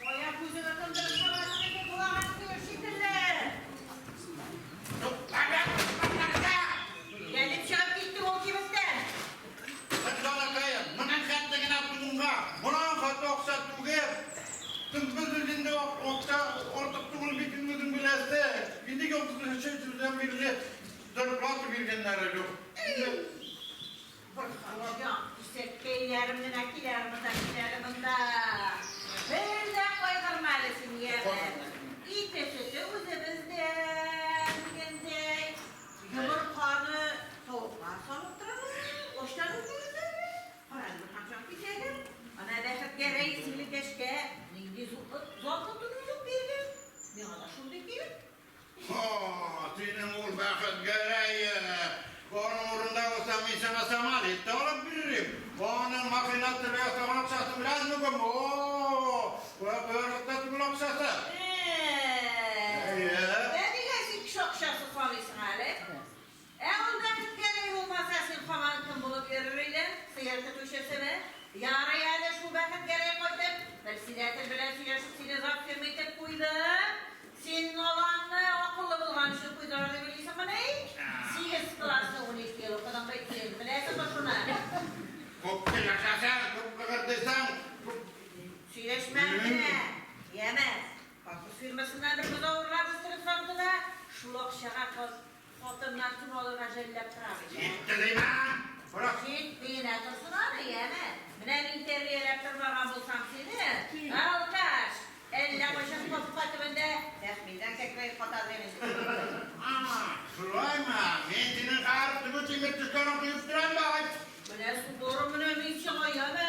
Кая күзеңне тондырып чыгасың инде булаган сыер шикелле? Килеп чыгып китте ул кибеттән. Җаныкаем, моның хәтле генә тунга, моның хәтле акча түгел. Без үзендә акча артык түгел бит инде үзең беләсең. Инде 33 елдан бирле зарплата биргәннәре юк. Борһанҗан, исәккәйләрем генә килә монда, килә монда. Бер дә кайгырма әле син, яме. Ите-сөте үзебездән, дигәндәй. Йомырканы тавыклар салып торалар, ачтан үлмәгез әле. Кара әле, Борһанҗан кисәгем. Ана Бәхетгәрәй сеңлекәшкә нинди затлы тун өзеп биргән. Миңа да шундый кирәк. Һо, синең ул Бәхетгәрәе! Аның урынында булсам, мин сиңа самолет та алып бирер идем. Аның машина төбе ясаган акчасын беләсеңме күпме? О, куярлык та түгел акчасы. Ә, ә нигә син кеше акчасы саныйсың әле? Ә ул Бәхетгәрәй булмаса, син һаман кем булып йөрер идең? Сыер көтүчесеме? Ярый әле шул Бәхетгәрәй кайтып, председатель белән сөйләшеп сине завфирма итеп куйды. Син аларны акыллы булган өчен куйдылар дип уйлыйсыңмыни? Сигез классны 12 ел укыдың бит син, беләсеңме шуны? Күп сөйләшәсең, күп лыгырдыйсың, күп. Сөйләшмәм генә, яме. Колхоз фирмасыннан бер бозау урлап үстереп сатты да, шул акчага хатыннан тун алырга жәлләп тора бит, ә? Җитте димәм! Бераз. Җитми генә торсын аны, яме. Менә мин тәрбияләп тормаган булсам сине, алкаш! Әллә кайчан капка төбендә Тәхминнән кәкрәеп катар идем инде. А, шулаймы? Мин синең хәер төбе тимер төшләрен коеп торам да, айт. Менә судорым менә мин сиңа, яме.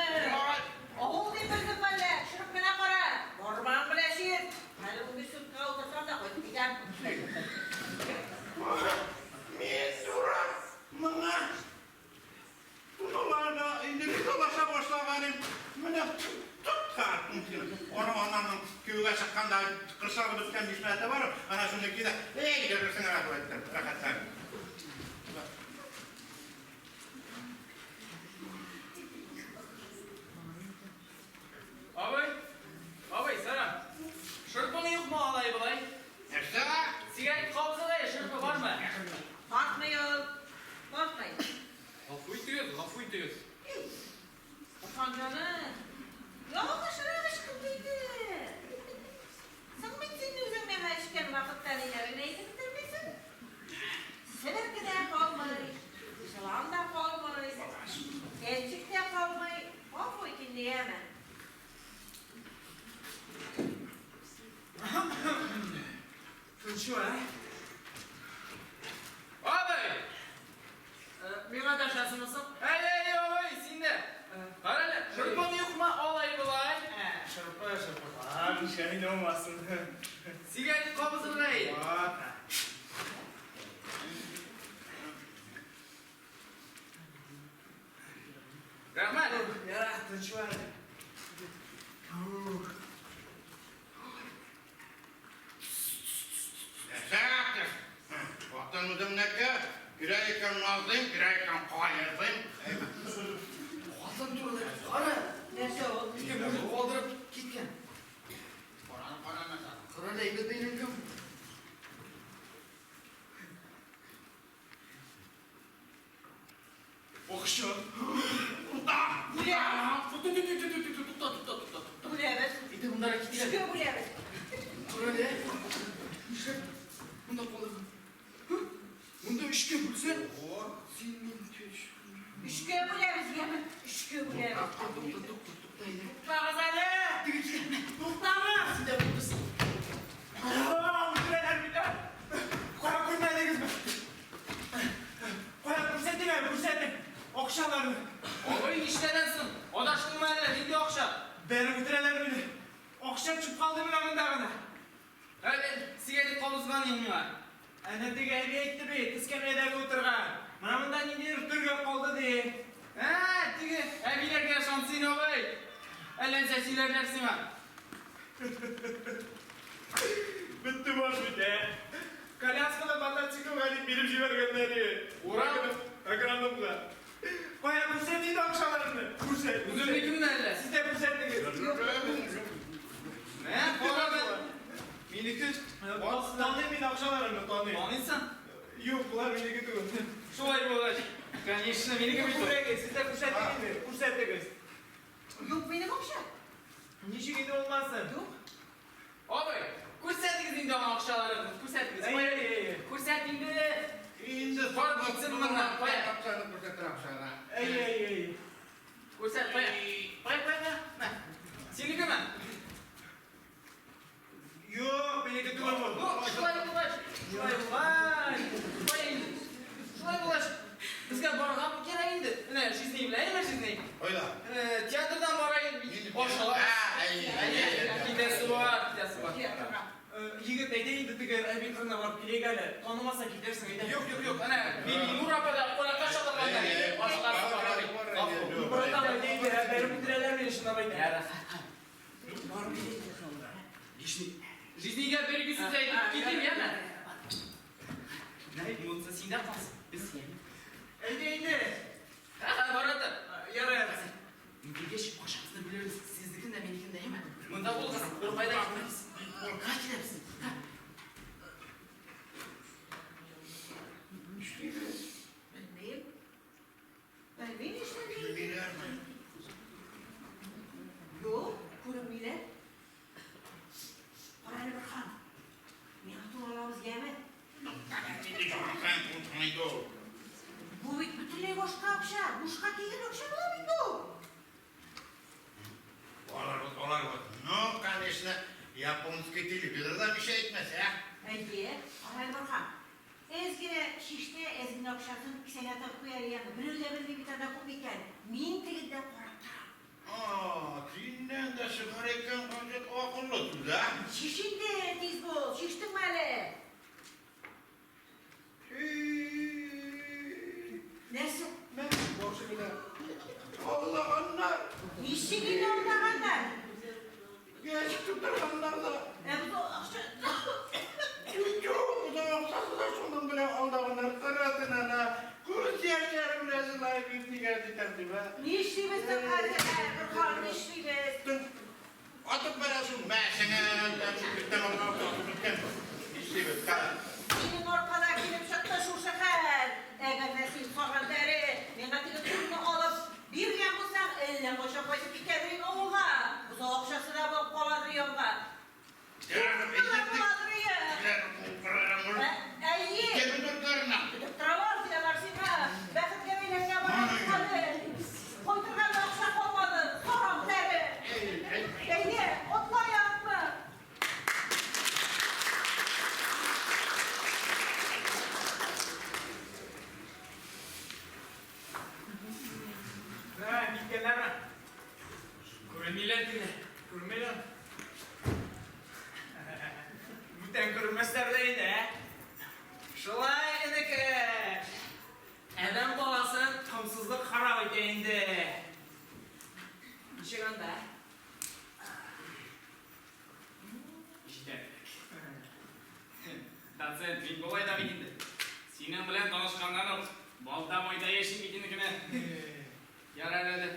Авыл дип белдеңме әллә? Төшереп кенә кара. Бармагың белән чирт. Хәзер 15 суткага утырсам да кайтып китәм. Мин дурак, моңа Тоталар да инде ризалаша башлаган идем. Менә тот та Аның ананың кияүгә чыкканда кыршалып беткән бишмәте бар, ана шуны ки дә, эй, йөрерсең рәхәт итеп, рәхәтләнеп. Абый, абый, сәлам. Шырпың юкмы алай-болай? Нәрсә? Сигарет кабызырга шырпы бармы? Тартмый ул. Тартмый. Гафу итегез, гафу итегез. Хан җаным, ялгышрак ычкынды инде. Соң бит син үзең миңа эчкән вакытта ниләр генә әйтеп бетермисең. Себерке дә калмый, җылан да калмый, кәнчик тә калмый. Гафу ит инде, яме. Тынчу, ә? Абый! Миңа дәшәсеңме соң? Әй, әй, абый, син дә. Кара әле, шырпың юкмы алай-болай? Шырпы, шырпы бар, нишләп инде булмасын. Сигарет кабызырга ид. Бар. Рәхмәт. Яра, тынчу әле. Ух. Нәрсә? Хатын үземнеке, кирәк икән назлыйм, кирәк икән каердым. Хатын турында кара. Нәрсә ул? Теге мужик калдырып киткән. Караны карамаса. Кара әле, әйбәт бәйләнгән. Акча. Тукта! Бүләбез. Тукта, тукта, тукта, тукта. Бүләбез. Әйдә мондарак китик әле. Өчкә бүләбез. Кара әле. Нишләп монда калдырдың? Монда өчкә бүлсәң, син мин төш. Өчкә бүләбез, яме. Өчкә бүләбез. Тукта, тукта, тукта әйдә. Туктагыз әле! Теге килә. Туктагыз! Син дә булдырсың. Үтерәләр бит, ә! Карап күрмәдегезме? Кая күрсәтегез! Акчаларны. Абый, нишләдән соң? Адаштыңмы әллә? Нинди акча? Бәреп үтерәләр мине. Акча төшеп калды менә монда гына. Әле сигарет кабызган инде миңа. Әнә теге әби әйтте бит, эскәмиядәге утырган. Менә монда ниндидер төргәк калды ди. Ә, теге әбиләргә ышан син, абый. Әллә нәрсә сөйләрләр сиңа. Бетте баш бит, ә. Коляскалы мотоциклга дип биреп җибәргәннәр. Ура! Агрономга. Кая күрсәт инде акчаларны. Күрсәт. Үземнекеме әллә? Сез дә күрсәттегез. Мә, кара бер. Минеке. Таныйм мин акчаларымны, таныйм. Таныйсың? Юк, болар минеке түгел. Шулай булгач. Конечно, минеке бит ул. Күрәгез, сез дә күрсәтегез инде, күрсәтегез. Юк минем акча. Ничек инде булмасын? Юк. Абый, күрсәтегез инде аңа акчаларыгызны, күрсәтегез. Әй, Кая? әй, әй. Күрсәт инде. Инде Бар китсен моннан, кая? Акчаны күрсәтер акчаны. Әй, әй, әй. Күрсәт, кая? Кая, кая, кая? Мә. Синекеме? Юк, минеке түгел бу. Ну, шулай булгач, шулай булгач, шулай инде. Шулай булгач, безгә барырга кирәк инде. Менә жизни белән, әйме жизни? Ойла. Театрдан барайын, башалар. Ә, әй, әй, әй. Китәсе бар, китәсе бар. Театрга. Егет, әйдә инде теге әби кырына барып килик әле. Танымаса китәрсең, әйдә. Юк, юк, юк. Әнә, Бибинур апа да кунакка чакырганнар. Башкасы бар, абый. Гафу. Братан, әйдә инде, ә, бәреп үтерәләр мине, чынлап әйтәм. Ә, рәхәт. Барып килик. Жизнигә бер ике сүз әйтеп китим, яме? Монысы синдә калсын. Без яме. Әйдә инде. Ха, бараты. Ярар, ярар. Мин килгәч, акчабызны бүлербез. Сезнекен дә, минекен дә, яме? Монда булыгыз, бер кайда китмәбез. Ха, киләбез. Ха. Белмим. Белмим нишләргә. Күрмиләрме? Юк, күренмиләр. Кара әле, Борһан. Миңа туралабыз, яме? Инде җанкан кунтайды. Бу бит бөтенләй башка акча. Бушка килгән акча була бит бу. Алар вот, алар вот. Ну, конечно, японский телевизор да мешает әйтмәс, ә? Әйе, кара әле, Борһан. Әз генә шиште, әз генә акчасын кесәгә тыгып куяр яме. Берәү дә белми бит анда күп икән. Мин тегендә карап торам. А, синнән дә чыгар икән гаҗәп акыллы сүз, ә? Шиш инде, тиз бул. Шиштеңме әле? Эй, Нәрсә? Мә, башы белән. Аллаганнар, Ничек инде алдаганнар? ящик тутырганнар да. Ә бу акча... Юк, бу акчасы да шуның белән алдаганнар. Каратын ана, күз яшьләре белән жылай бит дигән тәртип, ә? Нишлибез соң хәзер, ә, Борһан, нишлибез? Атып барасың, мәшеңә, беттән алган, атып беткән. Нишлибез, кара. Синең аркада килеп чыкты шушы хәл. Әгәр дә син саган тәре, миңа теге турны алып биргән булсаң, әллә кайчан кайтып китәр идең авылга. Бозау акчасы да булып каладыр янга. Каладыр ия. Әйе. Көтеп торалар, диләр сиңа. Бәхеткә бәйләнгән барабыз хәзер. Кайтырга да акча калмады. Саран тәре. Әйе, атла ятма. Ә, киткәннәрме? Күренмиләр генә. Күрмиләр. Бүтән күрмәсләр дә инде, ә? Шулай, энекәш. Адәм баласын томсызлык харап итә инде. Ничек анда? Җитәр. Доцент, мин болай да бит инде. Синең белән танышканнан ук балта майда яшим бит инде генә. Ярар әле.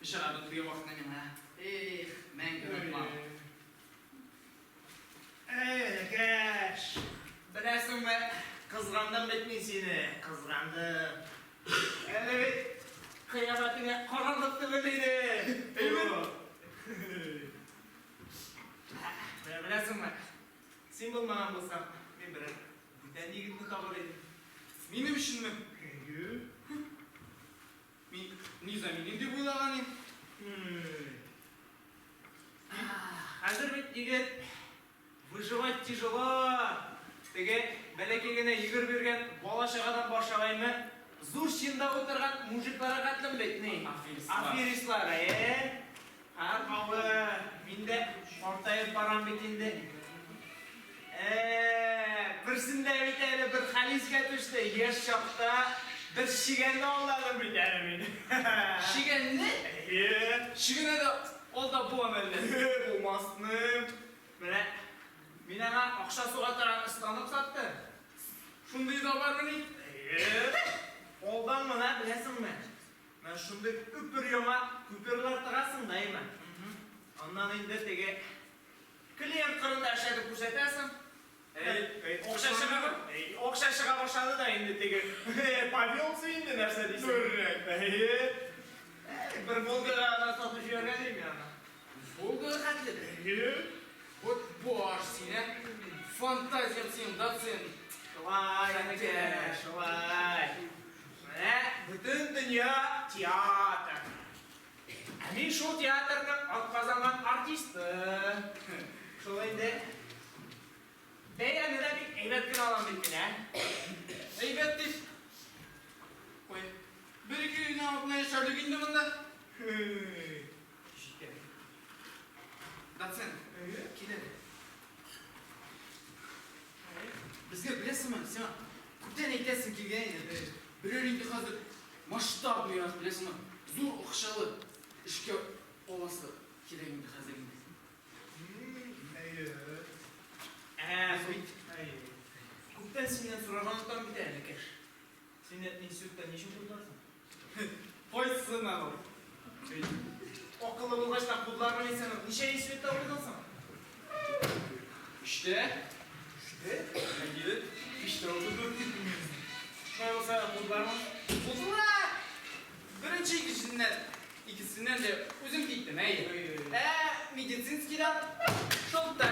Чыгардым теге вакытны миңа. Эх, мәңге онытмам. Әй, энекәш. Беләсеңме, кызгандым бит мин сине, кызгандым. Әле бит кыяфәтеңә карарлык түгел иде. Әйбәт. Менә беләсеңме, син булмаган булсаң, мин берәр бүтән егетне табыр идем. Минем өченме? Әйе. Мин Низаминең дип уйлаган идем. Хәзер бит, егет, выживать тяжело. Теге бәләкәй генә йөгер биргән бала чагадан башлагаймы? Зур чинда утырган мужикларга хәтлем бит, ни. Аферистлар. Аферистлар, әйе. Аркавы, мин дә картаеп барам бит инде. Ә, берсендә бит әле бер хәл искә төште. Яшь чакта бер чегәнне алдадым бит әле мин. Чегәнне? Әйе. Чегәнне дә алдап буламы әллә? Булмасны. Менә мин аңа акча суга торган станок саттым. Шундый да бармыни? Әйе. Алдан гына беләсеңме? Менә шундый үпер яңа купюралар тыгасың да, әйме? Аннан инде теге клиент кырында эшләтеп күрсәтәсең. Әй, Акча чыга, акча чыга башлады да инде теге. Повелся инде нәрсә дисең. Әйе. Бер Волгага гына сатып җибәргән идем мин аны. Волгага хәтле. Әйе. Вот баш син, ә? Фантазиям синең, доцент. Шулай, энекәш, шулай. Менә бөтен дөнья театр. Ә мин шул театрның атказанган артисты. Шул инде. Бәяне дә бик әйбәт кенә алам бит мин, ә? Әйбәт дип. Кой. Бер-ике генә атна яшәрлек инде монда. Җитә. Доцент, кил әле. Безгә беләсеңме, сиңа күптән әйтәсем килгән иде. Берәр инде хәзер масштабныйрак, беләсеңме, зур акчалы эшкә аласы кирәк инде хәзер инде. Әйе. Ә, бит. Әйе. Күптән синнән сорарга онытам бит әле, энекәш. Син институтта ничек укыдың? Кайсысыннан ул? Акыллы булгач та кудлармы син? Ничә институтта укыдың соң? Өчтә. Өчтә? Әйе, өчтә укыдым. Шулай булса кудлармы? Кудылар! Беренче икенчесеннән, икесеннән дә үзем киттем, әйе. Ә медицинскийдан шылтта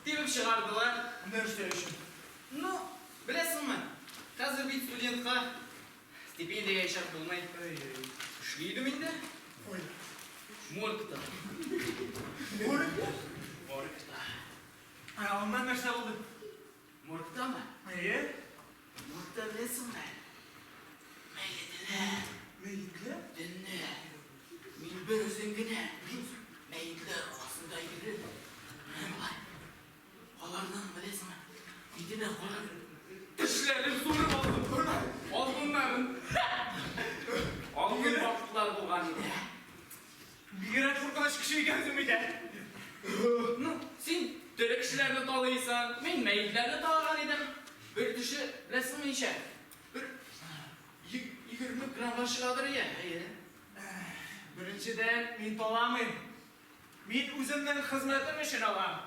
тибеп чыгардылар. Нәрсә өчен? Ну, беләсеңме, хәзер бит студентка стипендиягә яшәп булмый. Эшли идем инде. Ой. Моргта. Моргта? Моргта. Ә, аннан нәрсә булды? Моргтамы? Әйе. Моргта беләсеңме? Мәетләр. Мәетләр? Төнлә. Мин бер үзем генә мәетләр арасында йөреп, менә болай. Аларның, беләсеңме, битенә карап, тешләрен суырып алдым. Алдымнарын. Алтын вакытлар булган иде. Бигрәк куркыныч кеше икәнсең бит, ә. Ну, син тере кешеләрне талыйсың, мин мәетләрне талаган идем. Бер теше, беләсеңме ничә? Бер 20 граммга чыгадыр, я. Әйе. Беренчедән, мин таламыйм. Мин үземнең хезмәтем өчен алам.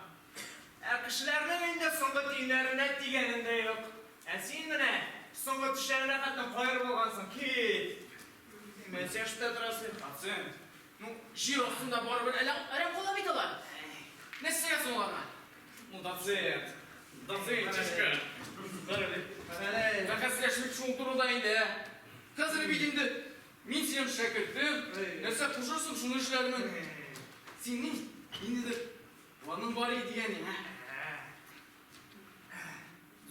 Ә кешеләрнең инде соңгы тиеннәренә тигәнем дә юк. Ә син менә соңгы тешләренә хәтле каерып алгансың. Кит. Нәрсә эшләп торасың? Доцент. Ну, җир астында барыбер әле әрәм кала бит алар. Нәрсәгә соң аларга? Ну, доцент. Доцент, чешкә. Карале. Карале. Бәхәсләшмик шул турыда инде. Хәзер бит инде мин синең шәкертем. Нәрсә кушырсың, шуны эшләрмен. Синең ниндидер планың бар иде дигән, ә?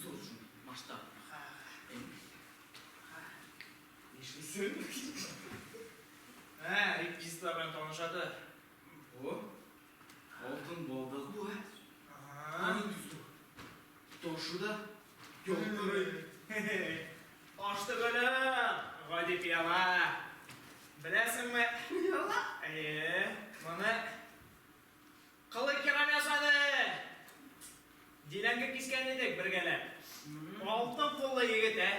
Зур шундый масштаб. Нишлисең? Ә, реквизитлар белән танышады. О, алтын балдак бу, ә? Аның төсе. Ташы да ялтырый. Таш түгел, гади пыяла. Беләсеңме? Пыяла? Әйе, моны Кылый Кирам ясады. Диләнге кискән идек бергәләп. Алтын куллы егет, ә?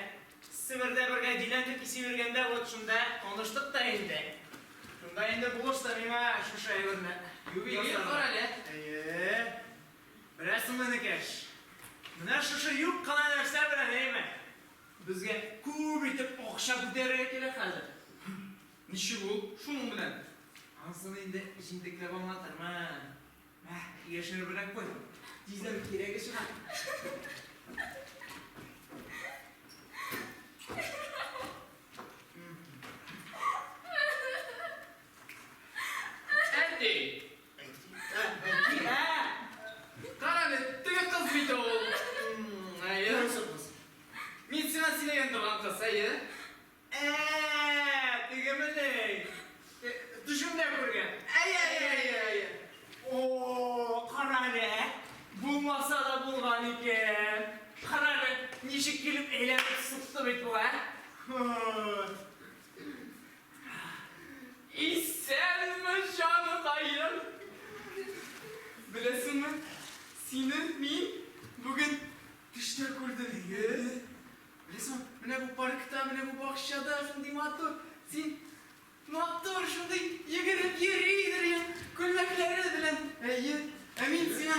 Себердә бергә диләнге кисеп йөргәндә вот шунда таныштык та инде. Шунда инде булышты миңа шушы әйберне. Ювелир карале. Әйе. Беләсеңме, энекәш? Менә шушы юк кына нәрсә белән, әйеме? Безгә күп итеп акча күтәрергә кирәк хәзер. Ничек ул? Шуның белән. Ансын инде җентекләп аңлатырмын. Мә, яшеребрәк куй. Тиздән кирәге чыга. Әти! Әти, ә! Карале, теге кыз бит ул. Әйе. Кайсы кыз? Мин сиңа сөйләгән торган кыз, әйе. Бакчада шундый матур, син матур шундый йөгереп йөри идең, күлмәкләре белән. Әйе, ә мин сиңа,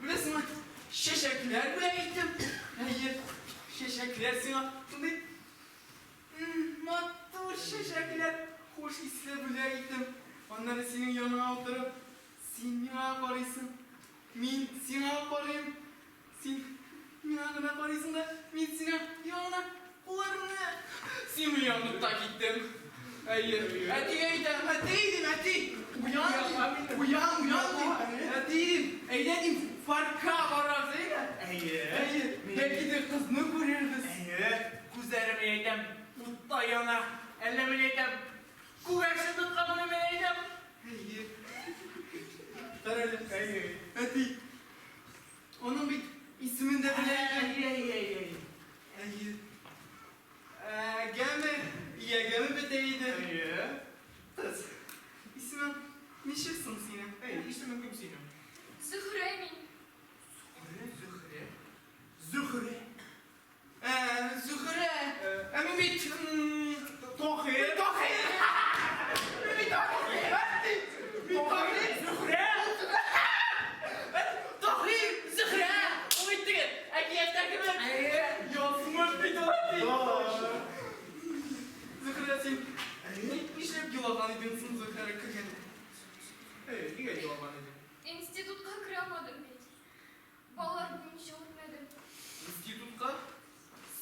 беләсеңме, чәчәкләр бүләк иттем. Әйе, чәчәкләр сиңа шундый матур чәчәкләр, хуш исле бүләк иттем. Аннары синең яныңа утырып, син миңа карыйсың, мин сиңа карыйм. Син миңа гына карыйсың да, мин сиңа яңа кулларымны. Син уянып та киттең. Әйе. Әтигә әйтәм, әти дим, әти. Уян дим, уян, уян дим. Әти дим, әйдә дим, паркка барабыз, әйдә. Әйе. Әйе. Бәлки дә кызны күрербез. Әйе. Күзләрем әйтәм, утта яна. Әллә мин әйтәм, күгәрчен тотканмыни мин әйтәм. Әйе. Карале. Әйе. Әти. Аның бит исемен дә белә икән. Әйе, әйе, әйе. Әйе. Әгәме, иягәме бетә иде. Әйе. Кыз, исемең ничек соң синең? Әй, исемең кем синең? Зөһрә мин. Зөһрә, Зөһрә. Зөһрә. Ә, Зөһрә. Ә мин бит... Таһир. Таһир! Мин бит Таһир! Мин Таһир! Зөһрә. Таһир! Зөһрә! Ул бит теге әкияттә кебек. Әйе. Язмыш бит ул, әти. Зөһрә, син нишләп елаган идең соң, Зөһрә, кергәндә? Әй, нигә елаган идең? Институтка керә алмадым бит. Баллар буенча үтмәдем. Институтка?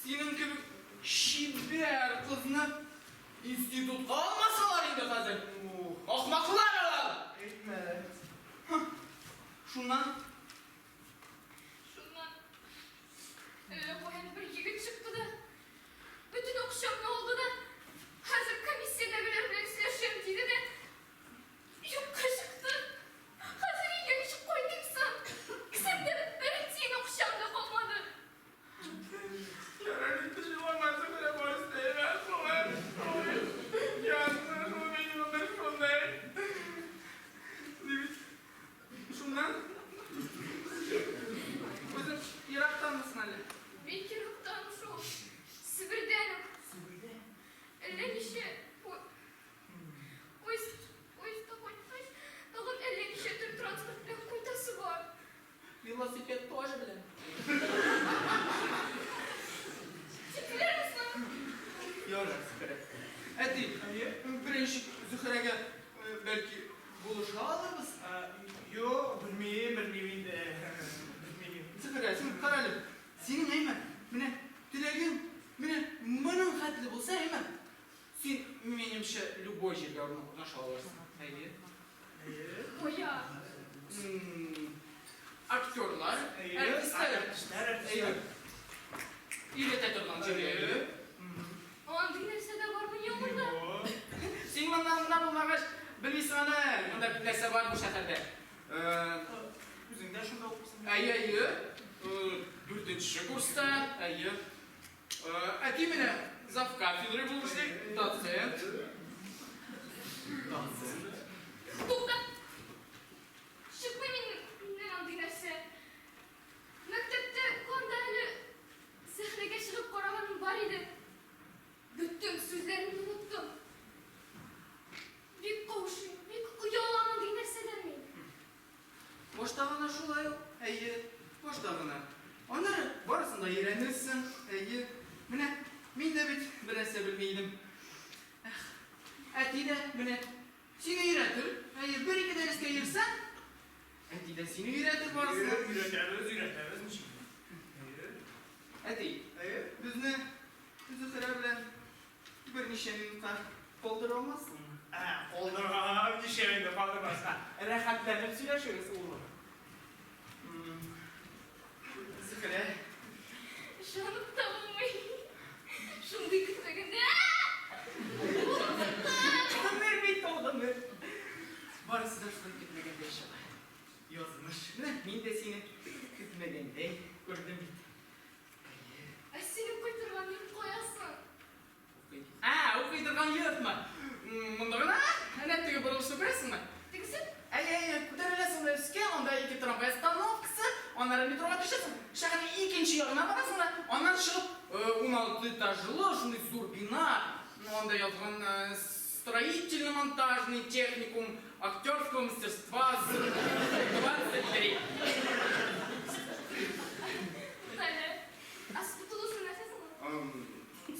Синең кебек чибәр кызны институтка алмасалар инде хәзер. Ахмаклар алар! Әйтмә. Шуннан? Шуннан әллә каян бер егет чыкты да, бөтен акчамны алды да, хәзер комиссиядәгеләр белән сөйләшәм диде дә, юкка чыкты. Хәзер өйгә ничек кайтыйм соң? Кесәмдә бер тиен акчам да калмады. Ярар инде, җылама, Зөһрә, барысы да әйбәт булыр. Ой, язмыш ул минем гомер шундый. Ди бит. Шуннан? Үзең ерактанмысың әле? Бик ерактан шул. Себердән үк. Себердә? Әллә ничә поезд, поездда кайткач, тагын әллә ничә төр транспорт белән кайтасы бар. Велосипед тоже белән. Җиткерәме соң? Ярар, Зөһрә. Әти, беренче Зөһрәгә бәлки булыша алырбыз? Юк, белмим, белмим инде. Белмим. Зөһрә, син карале, синең әйме, менә теләгең, менә моның хәтле булса, әйме, син, минемчә, любой җиргә урнаша алырсың. Әйе. Кая? Актерлар, Әйе. артистлар. Артистлар, Әйе. артистлар. Өйрәтә торган җиргә. Әйе. Андый нәрсә дә бармыни монда? Юк. Син моннан гына булмагач, белмисең аны, монда бит нәрсә бар бу шәһәрдә. Үзең дә шунда укыйсың. Әйе, әйе. Дүртенче курста, әйе. Әти менә зав кафедры булып эшли, доцент. Доцент. Тукта! Чыкмый миннән андый нәрсә. Мәктәптә укыганда әле сәхнәгә чыгып караганым бар иде. Бөтен сүзләрне оныттым. Бик каушыйм, бик оялам андый нәрсәдән мин. Башта гына шулай ул, әйе, башта гына. Аннары барысын да өйрәнерсең, әйе. Менә мин дә бит бернәрсә белми идем. Эх, әти дә менә сине өйрәтер, әйе, бер-ике дәрескә йөрсәң, әти дә сине өйрәтер барысын. Өйрәтәбез, өйрәтәбез ничек. Әйе. Әти, Әйе. безне Зөһрә белән берничә минутка калдыра алмассыңмы? Ә, калдырган, ничә инде калдырмаска. Рәхәтләнеп сөйләшегез, улым. Зөһрә, Ышанып та булмый. Шундый көтмәгәндә. Гомер бит ул гомер. Барысы да шулай көтмәгәндәй чыга. Язмыш. Менә мин дә сине көтмәгәндәй күрдем бит. Ә синең укый торган йорт кая соң? Укый. Ә, укый торган йортмы? Монда гына? Әнә теге борылышны күрәсеңме? Тегесе? Әйе, әйе, күтәреләсең дә өскә, анда ике трамвай остановкасы, аннары метрога төшәсең, шәһәрнең икенче ягына барасың да, аннан чыгып, 16 этажлы шундый зур бина. Анда язган строительно-монтажный техникум актерского мастерства 23. Туктале. Ә сез тулысы нәрсә соң ул?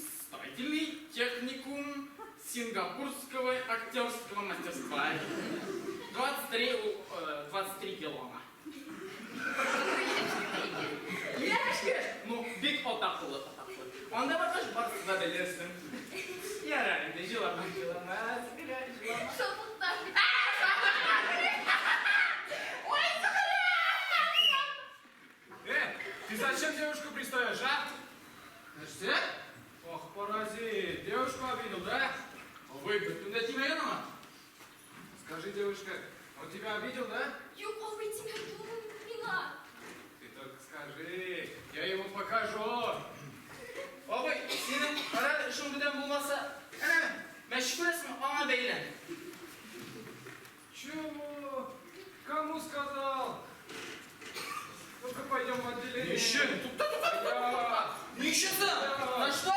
Строительный техникум сингапурского актерского мастерства. 23, 23 килома. Яшь, яшь. Ну, бик атаклы, атаклы. Анда баргач барысы да белерсең. Ярар инде, җылама, җылама, Зөһрә, җылама. Шатлыктан бит. Ой, Зөһрә! Ты зачем девушку пристаешь, а? Нәрсә? Ох, паразит, девушку обидел, да? Абый, беркем дә тимәгән аңа. Скажи, девушка, он тебя обидел, да? Юк, абый, тимәде ул миңа. Ты только скажи, я ему покажу. Абый, синең кара эшең бүтән булмаса, әнә, мәче күрәсеңме, аңа бәйлән. Чего? Кому сказал? Ну-ка пойдем в отделение. Ни өчен? Тукта, тукта, тукта, тукта. Ни өчен соң? На что?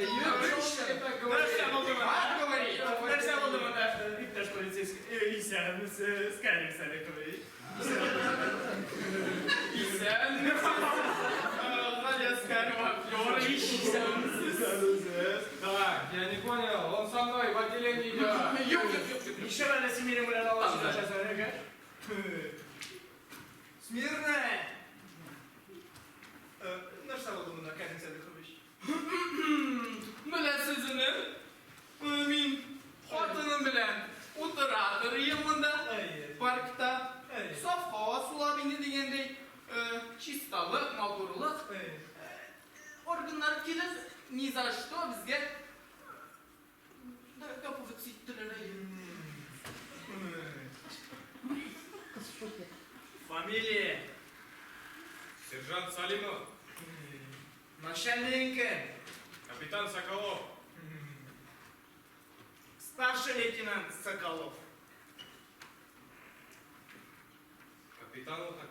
Берни дә эшләмәдем. Нәрсә булды монда? Как говори? Нәрсә булды монда? Иптәш полицейский. Исәнмесез, Кәрим Салихович. Исәнмесез. Галиәсгар Вафлерович, исәнмесез. Исәнмесез. Так, я не понял, он со мной в отделение идет. Юк, юк, юк, юк. Нишләп әле син минем белән алышып яшәсең, ә? Смирно! Нәрсә булды монда, Кәрим Салихович? Беләсез, энем, мин хатыным белән утыра торыйм монда, Әйе. паркта. Әйе. Саф һава сулап инде дигәндәй, чисталык, матурлык. Әйе. Органнар килеп, ни за что безгә доповедь иттеләр. Әйе. Фамилия? Сержант Салимов, Начальник кем? Капитан Соколов. Старший лейтенант Соколов. Капитан вот так.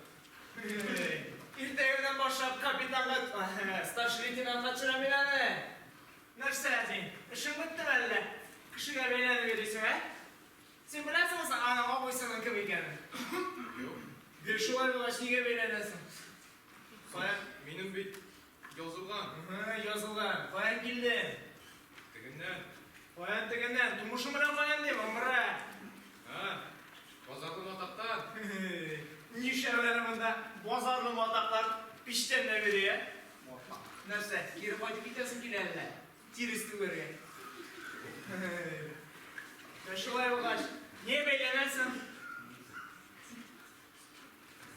Иртәгәдән башлап капитанга, старший лейтенантка төшерәм мин аны. Нәрсә син? Эшең беттеме әллә? Кешегә бәйләнеп йөрисең, ә? Син беләсеңме соң аның абыйсының кем икәнен? Юк. Гел шулай булгач, нигә бәйләнәсең? Кая, минем бит язылган. Һы, язылган. Каян килдең? Тегеннән. Каян тегеннән? Тумышы белән каян дим, ымра. А, базарлы Матактан. Нишләп әле монда базарлы матаклар пиштән дә бирә? Нәрсә, кире кайтып китәсең килә әллә? Тирес түгәргә. Ә шулай булгач, нигә бәйләнәсең?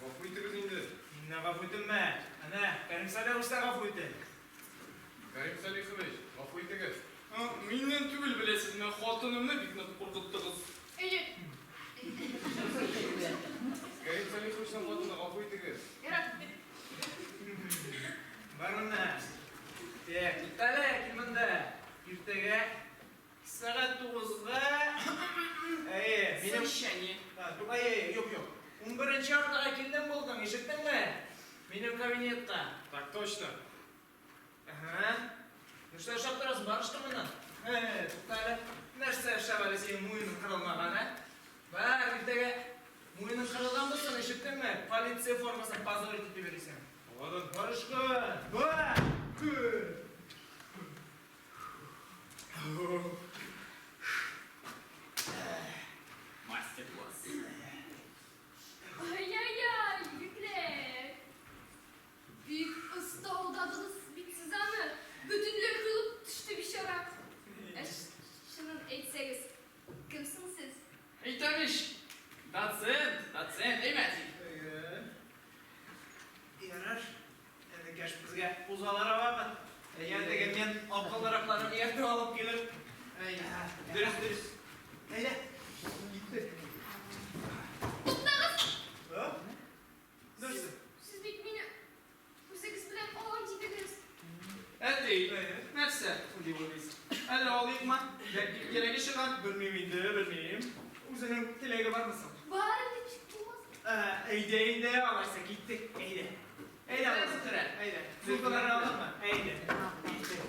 Гафу итегез инде. Миннән гафу итенмә. Әнә, Кәрим Салихович та гафу итә. Кәрим Салихович, гафу итегез. Миннән түгел, беләсезме, хатынымны бик нык куркыттыгыз. Әйе. Кәрим Салиховичның хатыны, гафу итегез. Ярар. Бар монда. Так, туктале, кил монда. Иртәгә сәгать 9-га. Әйе, минем Совещание. А, әйе, юк, юк. 11 яртыга килдең булдың, ишеттеңме? Минем кабинетка. Так точно. Ага. Нәрсә эшләп торасың? Бар эшкә моннан. Туктале. Нәрсә эшләп әле синең муеның кырылмаган, ә? Бар, иртәгә муеның кырылган булсын, ишеттеңме? Полиция формасын позорить итеп йөрисең. Ладно. Бар эшкә. Бар. Мастер-класс. Ай-яй-яй, егетләр. Бик оста алдадыгыз бит сез аны. Бөтенләй коелып төште бичара. Ә чынын әйтсәгез, кем соң сез? Әйтәм ич. Доцент, доцент, әйме әти? Әйе. Ярар. Энекәш, безгә узалар вакыт. Әйе, теге мин акыллыракларын ияртеп алып килер. Әйе. Дөрес, дөрес. Әйдә. Киттек. Туктагыз! А? Нәрсә? Сез бит мине үзегез белән алам дидегез. Әти, Әйе. нәрсә дип уйлыйсың? Әллә алыйкмы? Бәлки кирәге чыгар. Белмим инде, белмим. Үзенең теләге бармы соң? Бар инде, ничек булмас. Ә, әйдә инде, алайса киттек. Әйдә. Әйдә, Әйдә, алайса. Зөһрә. Әйдә. Сумкаларны алдыңмы? Әйдә. Киттек.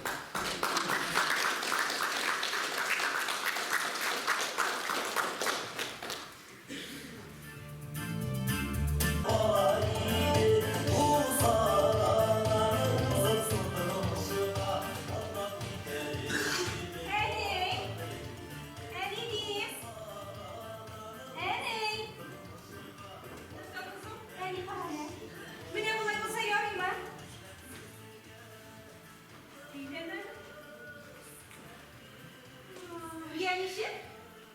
Ничек?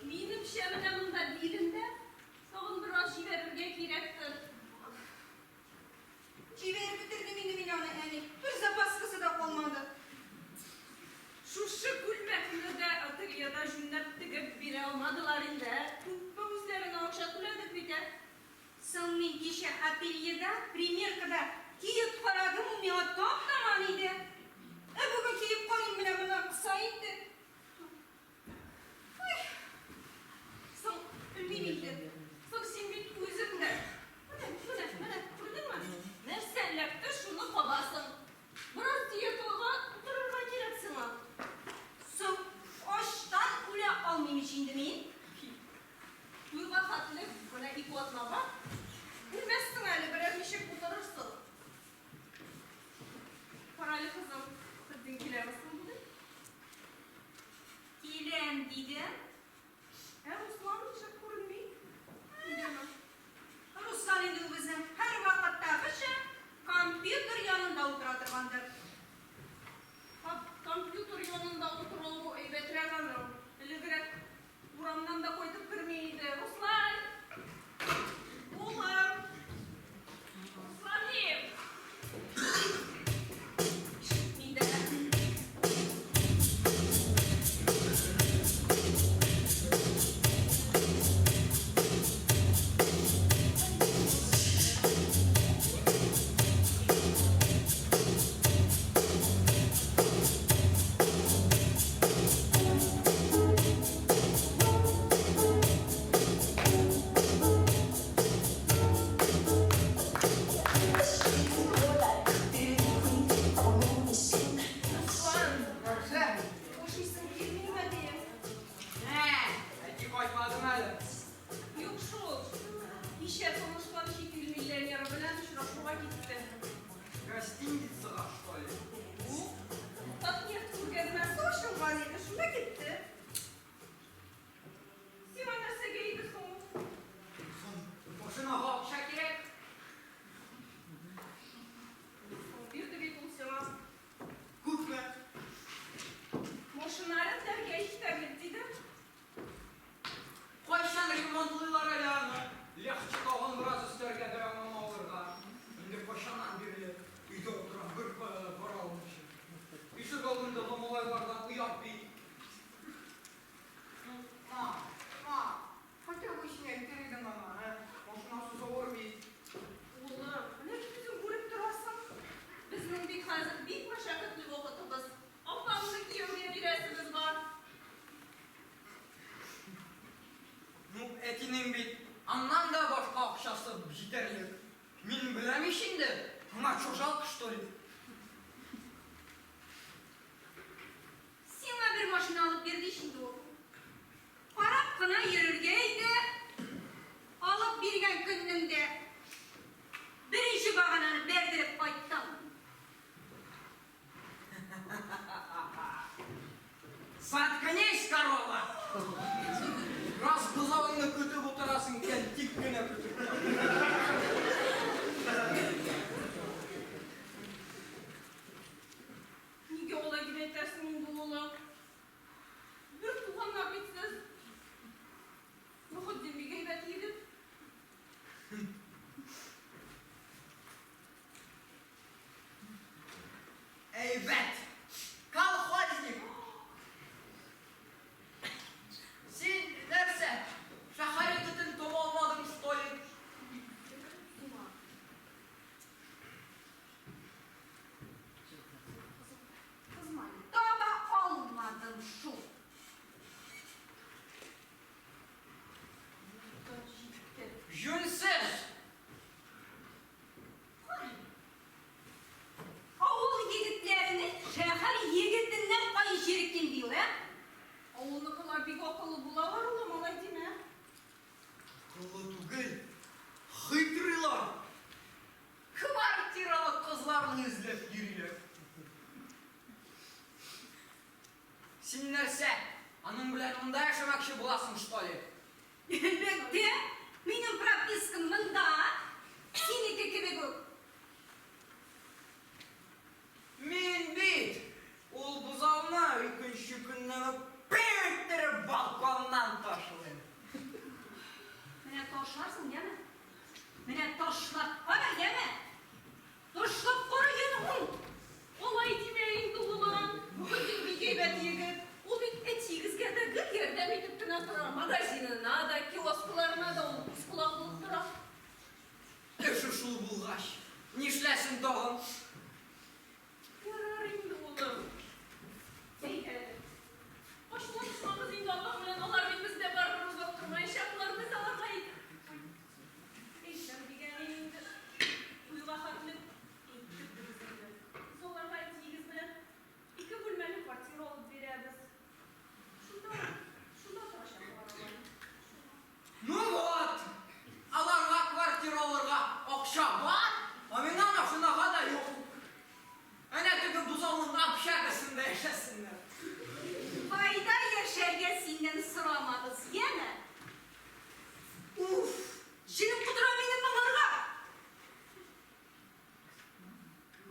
Минемчә, менә монда билендә тагын бераз җибәрергә кирәктер. Җибәреп бетердем инде мин аны, әни. Бер запаскасы да калмады. Шушы күлмәкне дә ательеда җүнләп тегеп бирә алмадылар инде, ә? Күпме үзләренә акча түләдек бит, ә? Соң мин кичә ательеда примеркада киеп карадым, ул миңа тап-таман иде. Ә бүген киеп карыйм, менә моннан кыса инде. Ой! Соң, белмим инде. Соң син бит үзең дә. Менә, менә, менә, күрдеңме? Нәрсә эләкте, шуны кабасың. Бераз диетага утырырга кирәк сиңа. Соң, ачтан үлә алмыйм ич инде мин. Туйга хәтле менә ике атна бар. Үлмәссең әле, берәр ничек утырырсың. Карале, кызым, безнең киләме соң бүген? Киләм, дидем. Ә Руслан ничек күренми? Өйдәме? Руслан инде ул безнең һәрвакыттагыча компьютер янында утыра торгандыр. Компьютер янында утыруы әйбәтрәк аның. Элегрәк урамнан да кайтып керми иде. Руслан! Улым! Русланым! Ишетми дә. Руслан! Нәрсә? Ашыйсың килмиме дим? Ә, әти кайтмадымы әле? Юк шул. Кичә танышкан чит ил миллионеры белән очрашуга китте. Гостиницага, что ли? Юк. Татнефть күргәзмәсе ачылган иде, шунда китте. Сиңа нәрсәгә иде соң ул? Соң, машинага акча кирәк. Соң бирде бит ул сиңа. Күпме? Машина рәтләргә җитәрлек, диде. Кайчан ремонтлыйлар әле аны? Легче тагын бераз өстәргә дә аңа алырга. Инде кайчаннан бирле өйдә утырам, беркая да бара алмыйча. Ишек алдындагы малайлардан оят бит. Ну, ма, ма, хотя бы син әйтер идең аңа, ә? Машинасыз авыр бит. Улым, менә бит үзең күреп торасың. Безнең бит хәзер бик мәшәкатьле вакытыбыз. Апаңны кияүгә бирәсебез бар. Ну, әтинең бит аннан да башка акчасы җитәрлек. Мин беләм ич инде, аңа чё, жалко, что ли? Сиңа бер машина алып бирде ич инде ул. Карап кына йөрергә иде. Алып биргән көннең дә беренче багананы бәрдереп кайттың. Заткнись, корова! Рас бозавыңны көтеп утырасың икән, тик кенә көтеп тор. Нигә алай дип әйтәсең инде, улым? Бер туганнар бит сез. Мөхетдин бик әйбәт егет. Әйбәт! Колхозник! Син нәрсә, шәһәр егетен таба алмадың, что ли? Таба алмадым шул. Җүнсез! Авыл егетләренең шәһәр егетеннән кай җире ким ди ул, ә? Авылныкылар бик акыллы булалар, улым, алай димә. Акыллы түгел, хитрыйлар. Квартиралы кызларны эзләп йөриләр. Син нәрсә, аның белән монда яшәмәкче буласың, что ли? Әлбәттә, минем пропискам монда, синеке кебек үк. Мин бит ул бозауны икенче көннән үк пи иттереп балконнан ташлыйм. Менә ташларсың, яме? Менә ташлап кара, яме? Ташлап кара, яме, ул! Алай димә инде, улым. Мөхетдин бик әйбәт егет. Ул бит әтиегезгә дә гел ярдәм итеп кенә тора. Магазинына да, киоскларына да ул күз колак булып тора. Эше шул булгач, нишләсен тагын? Ярар инде, улым. Әйдә әле. Ачуланышмагыз инде апаң белән, алар бит бездә барыбер озак тормаячаклар, без аларга әйтәм дигәне инде. Туйга хәтле әйтеп без инде. Без аларга әтиегез белән ике бүлмәле квартира алып бирәбез. Шунда, шунда торачаклар алар. Ну вот, аларга квартира алырга акча бар, ә миңа машинага да юк. Әнә теге бозауның общагасында яшәсеннәр. Кайда яшәргә синнән сорамабыз, яме? Уф, җенем котыра минем моңарга!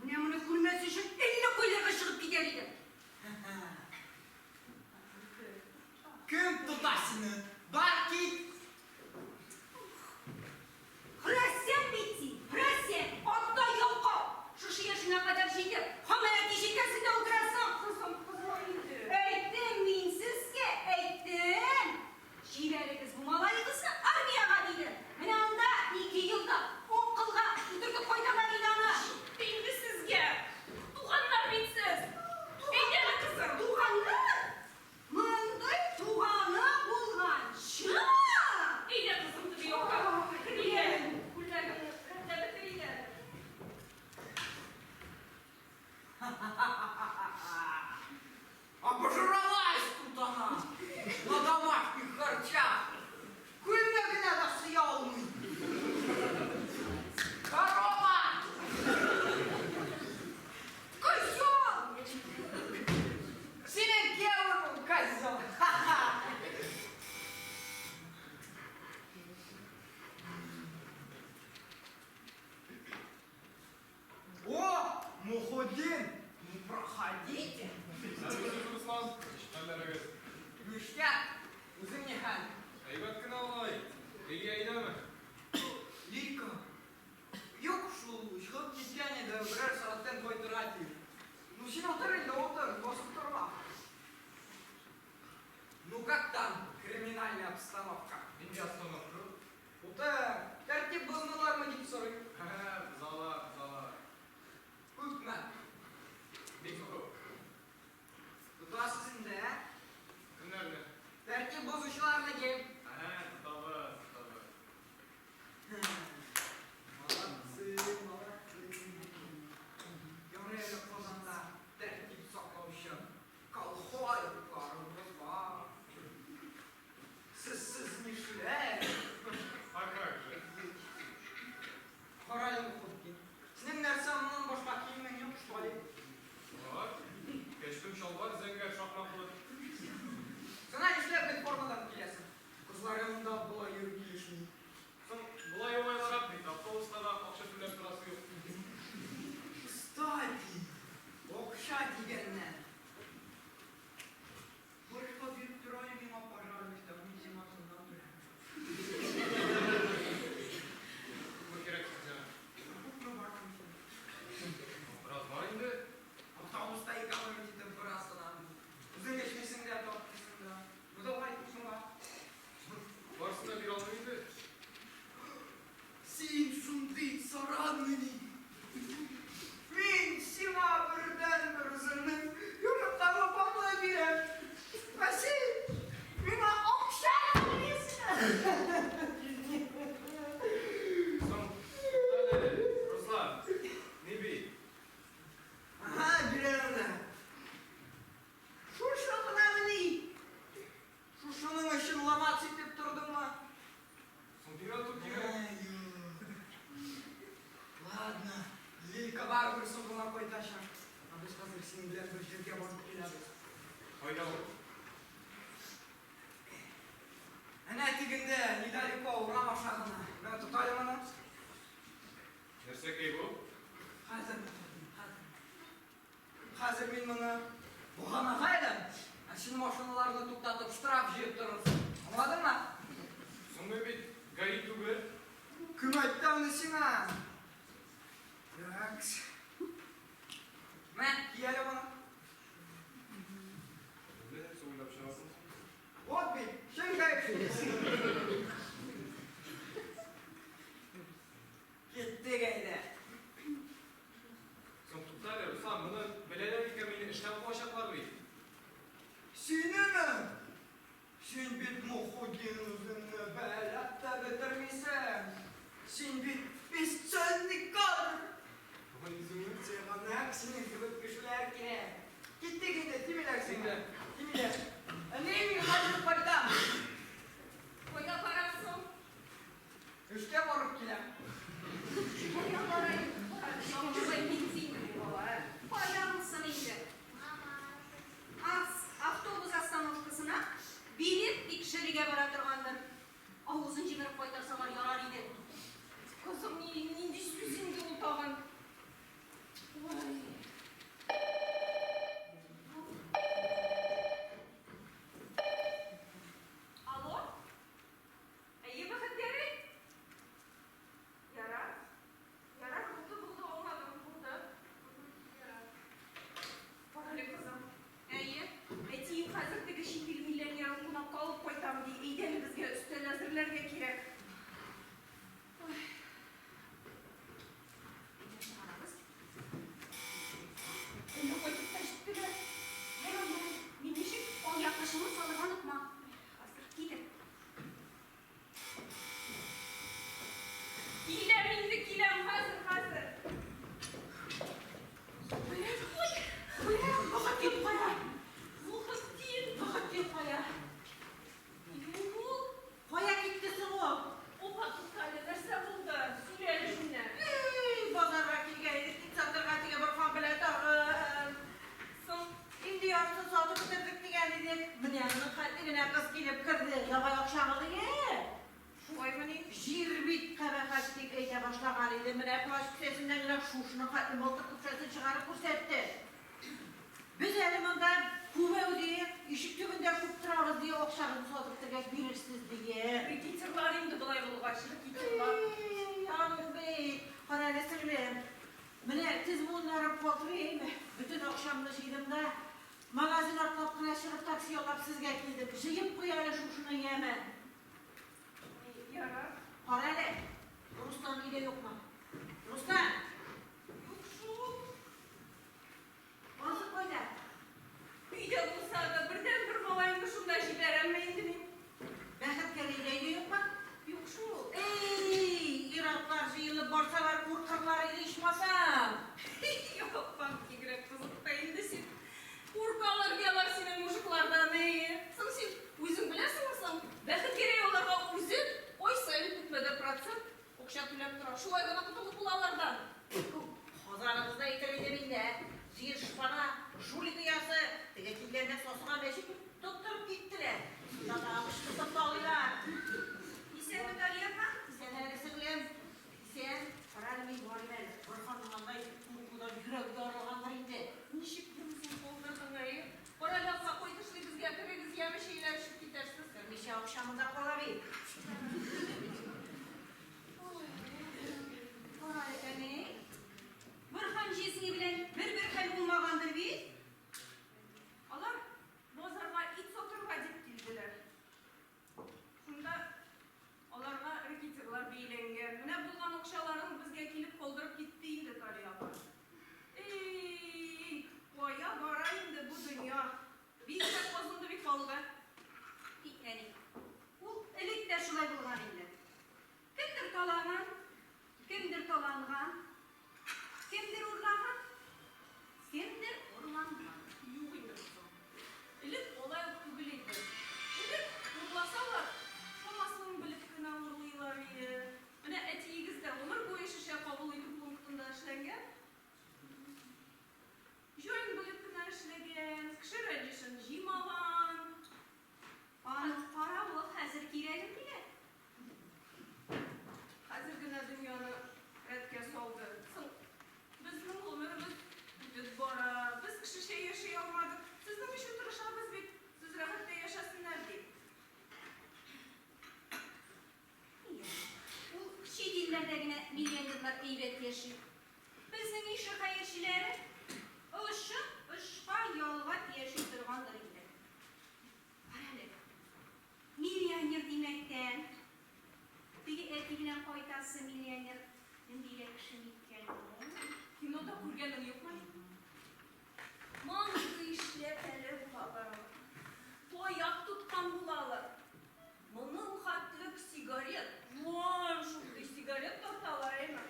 Менә моны күрмәс өчен әллә кайларга чыгып китәр идем. Кем тота сине? Бар кит! Хөрәсән бит син, хөрәсән, ата ялкау! Шушы яшеңә кадәр җитеп, һаман әти җилкәсендә утырасың. Кызым, кызма инде. Әйттем мин сезгә, әйттем! Җибәрегез бу малаегызны армиягә, дидем. Менә анда ике елда акылга утыртып кайталар иде аны. Җитте инде сезгә. Туганнар бит сез. Әйдә әле, кызым. Туганнар? Мондый туганы булганчы! Әйдә, кызым, теге якка. Кер әле. Күлмәгеңне рәтләп бетер әле. Обожралась тут она на домашних харчах. Күлмәгенә дә сыя алмый. Корова! Козел! Синең киявең ул козел. О, Мухудин, ну проходите. Исәнмесез, Руслан. Ничек хәлләрегез? Ништяк, үзең ни хәл? Әйбәт кенә алай. Лилия өйдәме? Лилька. Юк шул, чыгып киткән иде, берәр сәгатьтән кайтырга тиеш. Ну син утыр инде, утыр, басып торма. Ну как там криминальная обстановка? Нинди обстановка? Утыр, тәртип бозмыйлармы дип сорыйм. Бозалар, бозалар. Күпме? Бик күп. Тотасыз инде, ә? Кемнәрне? Тәртип бозучыларны дим. Ә, тотабыз, тотабыз. Молодцы, молодцы. Ярый әле Казанда тәртип саклаучы колхозларыбыз бар. Сезсез сиңа. Такс. Мә, ки әле моны. Нәрсә уйлап чыгардың? Вот бит, чын гаепсез. Киттек әйдә. Соң тукта әле, Руслан, моны беләләр икән, мине эштән куачаклар бит. Синеме? Син бит Мухутдин үзеңне бәяләп тә бетермисең. Син бит бесценный кадр. Резолюциягә нәкъ синең кебек кешеләр кирәк. Киттек инде, тимиләр сиңа. Тимиләр. Әни, мин хәзер кайтам. Кая барасың? Эшкә барып киләм. Кая барайын? Шундый мин синең бала. Кая булсын инде? Автобус остановкасына билет тикшерергә бара торгандыр. Авызын җимереп кайтарсалар ярар иде. Кызым, нинди сүз инде ул тагын? Ой. Алло? Әйе, Бәхетгәрәй? Ярар. Ярар, булды, булды, аңладым, булды. Ярар. Бар әле, кызым. Әйе, әтием хәзер теге чит ил миллионерын кунакка алып кайтам, ди. Әйдә әле, безгә өстәл әзерләргә кирәк. Ой. Әйдә, чыгарабыз. Әллә кайтып та җиттеләр. Ярар, ярар. Мин ничек алъяпкычыңны салырга онытма. Хәзер. Китер. Киләм инде, киләм, хәзер, хәзер. Ой, ой, Бәхетдин кая? Мухетдин. Бәхетдин кая? Юк. Кая китте соң ул? Опа, туктале, нәрсә булды? Сөйлә әле шуннан. Эй, базарга килгән идек, ит сатырга дигән Борһан белән тагын. Соң, Инде яртысын сатып бетердек дигән идек. Менә моның хәтле генә кыз килеп керде. Давай акчаңны дигән. Шулаймыни? Җир бит кабахәт дип әйтә башлаган иде. Менә плащ кесәсеннән генә шушының хәтле мылтык көпшәсен чыгарып күрсәтте. Без әле монда күбәү дие, ишек төбендә күп торабыз дие, акчагызны сатып бетергәч бирерсез дие. Рэкетирлар инде болай булгач, рэкетирлар. Эй, аның бит, кара әле, сеңлем. Менә тез буыннарым калтырый әйме. Бөтен акчамны җыйдым да, магазин артлап кына чыгып такси яллап сезгә килдем. Җыеп куй әле шушыны, яме. Ярар. Кара әле, Руслан өйдә юкмы? Руслан! Юк шул. Анысы кайда? Өйдә булса да, бердәнбер малаемны шунда җибәрәмме инде мин? Бәхетгәрәй дә өйдә юкмы? Юк шул. Эй, ир-атлар җыелып барсалар, куркырлар иде ичмасам. Юк, бигрәк кызык та инде син. Куркалар ди алар синең мужиклардан, әйе. Соң син үзең беләсеңме соң? Бәхетгәрәй аларга үзе ай саен күпмедер процент акча түләп тора. Шулай гына котылып була алардан. Хазарыгызда әйтер идем инде, җир шпана, жулик оясы, теге килгәндә сасыган мәче тоттырып киттеләр. Шунда тагы кычкыртып талыйлар. Исәнме, Талия апа? Исән әле, сеңлем. Исән. Кара әле, мин барыйм әле. Борһанның андай куркудан йөрәге ярылгандыр инде. Ничек берүзең калдырдың, әйе? Кара әле, апа, кайтышлый безгә керегез, яме, чәйләр эчеп китәрсез. Берничә акча монда кала бит. Кара әле, әни. Борһан җизни белән бер-бер хәл булмагандыр бит? Алар базарга ит сатырга дип килделәр. Шунда аларга рэкетирлар бәйләнгән. Менә булган акчаларын безгә килеп калдырып китте инде Талия апа. Эй, миллионерлар әйбәт яши. Безнең ише хәерчеләре очын очка ялгап яши торгандыр инде. Карале, миллионер димәктән, теге әти белән кайтасы миллионер ниндирәк кеше микән ул? Кинода күргәнең юкмыни? Мондый эшләпәле булалар алар. Таяк тоткан булалар. Моның хәтлек сигарет, вон шундый сигарет тарталар, әйме?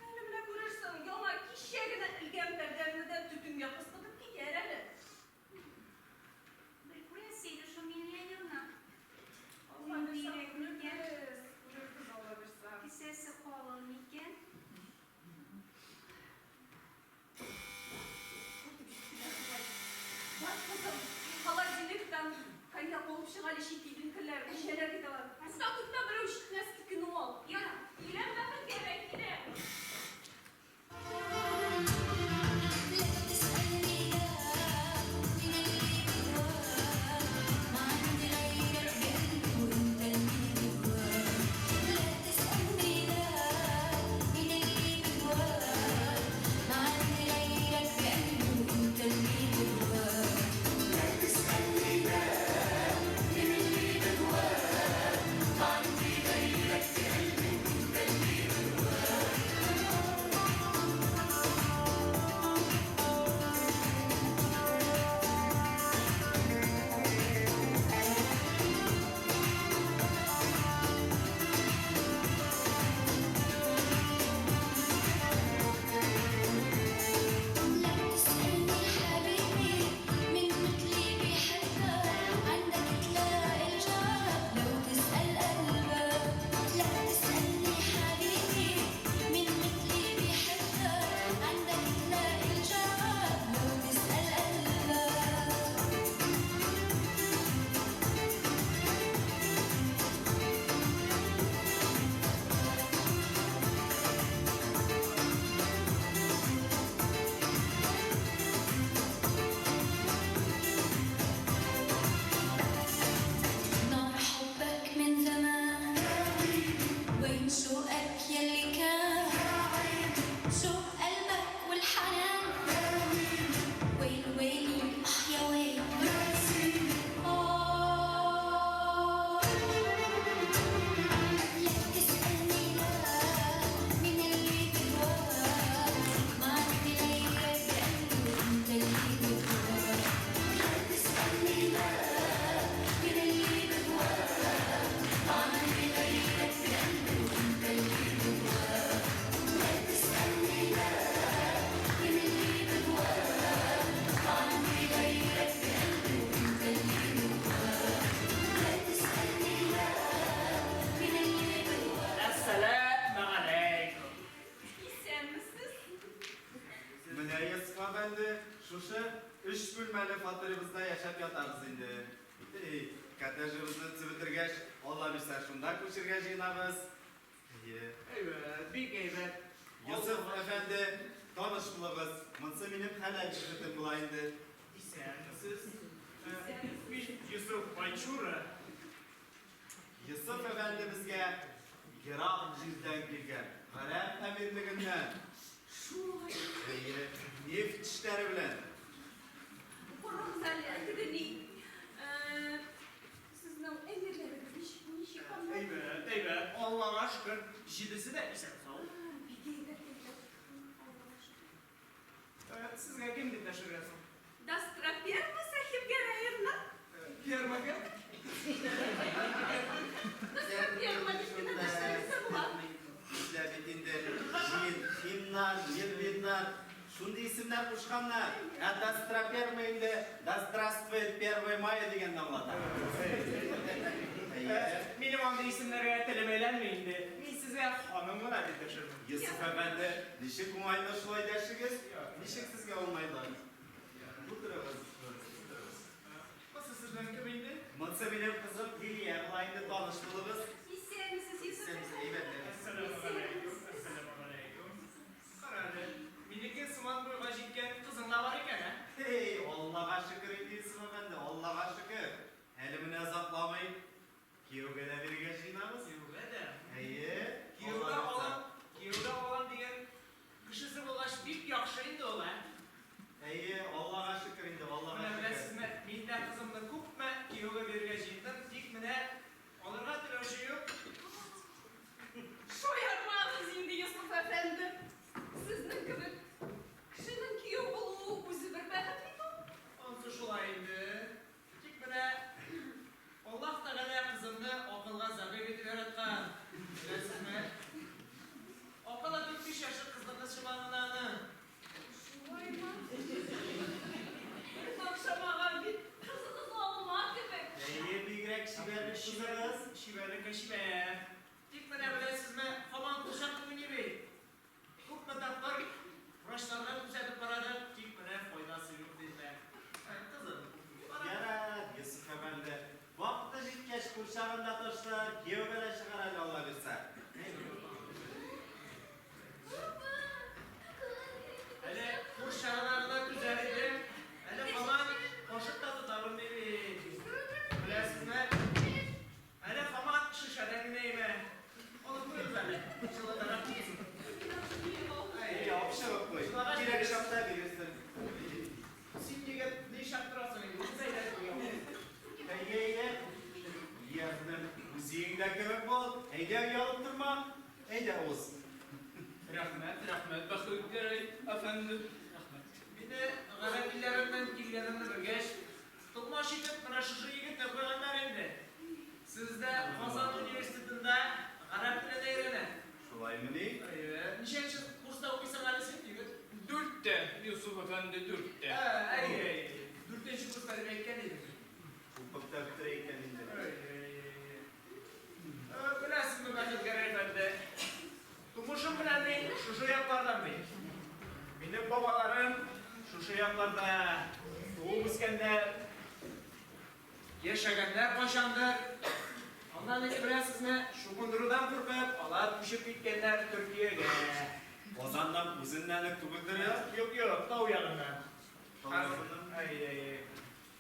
Әле менә күрерсең, яңа кичә генә элгән пәрдәмне дә төтенгә пыскытып китәр әле. Бер күрәсе иде шул миллионерны. Алла бирса, Ниндирәк микән? күрербез, күрербез, Алла бирса. Кесәсе калын микән? Кайтып җиттеләр бугай. Бар, кызым, холодильниктан коньяк алып чык әле, чит илнекеләр эчәләр бит алар. Тукта, тукта, берәү ишетмәс, кино ал. Ярар. Киләм, бәхеткә, киләм. لا تسألني لا من اللي بهواك ما عندي غيرك بقلبي وانت اللي بهواك لا تسألني لا من اللي بهواك ما عندي غيرك بقلبي وانت اللي بهواك لا تسألني لا من اللي بهواك ما عندي غيرك بقلبي وانت اللي بهواك لا تسألني حبيبي من مثلي بحبك عندك تلاقي الجواب لو تسأل قلبك لا تسألني حبيبي من مثلي بحبك عندك تلاقي الجواب لو تسأل قلبك نار حبك من زمان وين شوقك يلي كان شوق قلبك والحنان ويل ويلي اه يا ويل آه لا تسألني لا من اللي بهواك ما عندي غيرك بقلبي وانت اللي بهواك لا تسألني لا من اللي بهواك ما عندي غيرك بقلبي وانت اللي بهواك لا تسألني لا من اللي بهواك ما عندي غيرك بقلبي وانت اللي بهواك لا تسألني لا من اللي بهواك Әссәламү алейкум. Исәнмесез? Менә Йосыф әфәнде, шушы өч бүлмәле фатирыбызда яшәп ятабыз инде. Эй, коттеджыбызны төзеп бетергәч, Алла бирсә, шунда күчергә җыенабыз. Әйе. Әйбәт, бик әйбәт. Йосыф әфәнде, таныш булыгыз. Монсы минем хәләл җефетем була инде. Исәнмесез. Мин Йосыф Байчура. Йосыф әфәнде безгә ерак җирдән килгән, Гарәп Әмирлегеннән. Шулай. Әйе, нефть эшләре белән. Карагыз әле, теге ни. Э, Сезнең әмирләрегез ничек, ничек анда? Әйбәт, әйбәт. Аллага шөкер, җидесе дә исән-сау. Бик әйбәт, әйбәт. Аллага шөкер. Сезгә кем дип дәшергә соң? Дастроперма Сәхибгәрәевна. Фермага? Дастроперма дип кенә дәшсәгез дә була. Бездә бит инде Җин, Химнар, Мирвиннар, шундый исемнәр кушканнар. Ә Дастроперма инде Да здравствует 1 мая дигәнне аңлата. Әйе. Минем андый исемнәргә телем әйләнми инде. Мин сезгә ханым гына дип дәшермен. Йосыф әфәнде, ничек уңайлы шулай дәшегез? Ничек сезгә уңайлы? Утырыгыз, утырыгыз. Бусы сезнең кем инде? Монсы минем кызым Лилия була инде, таныш булыгыз. Исәнмесез, Йосыф Исәнмесез, әфәнде. әйбәт. Әссәламү әссәламү Кара әле, минеке сыман буйга җиткән кызың да бар икән, ә? Һей, Аллага шөкер инде, Йосыф әфәнде, Аллага шөкер. Әле менә озакламый кияүгә дә бирергә җыенабыз. Кияүгә дә. Әйе. Кияүгә Алла алам, кияүгә алам. Кызыгыз? Чибәрлеккә чибәр. Тик менә беләсезме, һаман курчак уйный бит. Күпме тапкыр врачларга күрсәтеп карадык, тик менә файдасы юк диделәр. Кызым, кара. Ярар, Йосыф әфәнде. Вакыты җиткәч, курчагын да ташлар, кияүгә дә чыгар әле, Алла бирсә. Әле курчагына гына түзәр идем, әле һаман кашык та тота белми бит. Беләсезме? Әле һаман шешәдән генә имә. Алып куегыз әле, җылытырак булсын. Әй, алып чыгып куй. Кирәк чакта бирерсең. Син, егет, нишләп торасың инде? Үзе әйләнеп куя. Әйдә, әйдә. Ягъни, үз өеңдә кебек бул. Әйдә, оялып торма. Әйдә, уз. Рәхмәт, рәхмәт, Бәхетгәрәй әфәнде. Рәхмәт. Мине гарәп илләреннән килгәнемне белгәч, токмач итеп менә шушы егетне куйганнар инде. Сез дә Казан университетында гарәп телен өйрәнә. Шулаймыни? Әйе. Ничәнче курста укыйсың әле син, егет? Дүрттә, Йосыф әфәнде, дүрттә. Ә, әйе, әйе. Дүртенче курста дип әйткән идең. Укып та бетерә икән инде. Әйе. Беләсезме, Бәхетгәрәй әфәнде, тумышым белән мин шушы яклардан бит. Минем бабаларым шушы якларда туып үскәннәр, яшәгәннәр кайчандыр. Аннан инде беләсезме, чукындырудан куркып, алар күчеп киткәннәр Төркиягә. Казаннан үзеннән үк түгелдер я? Юк, юк, тау ягыннан. Тау ягыннан? Әйе, әйе.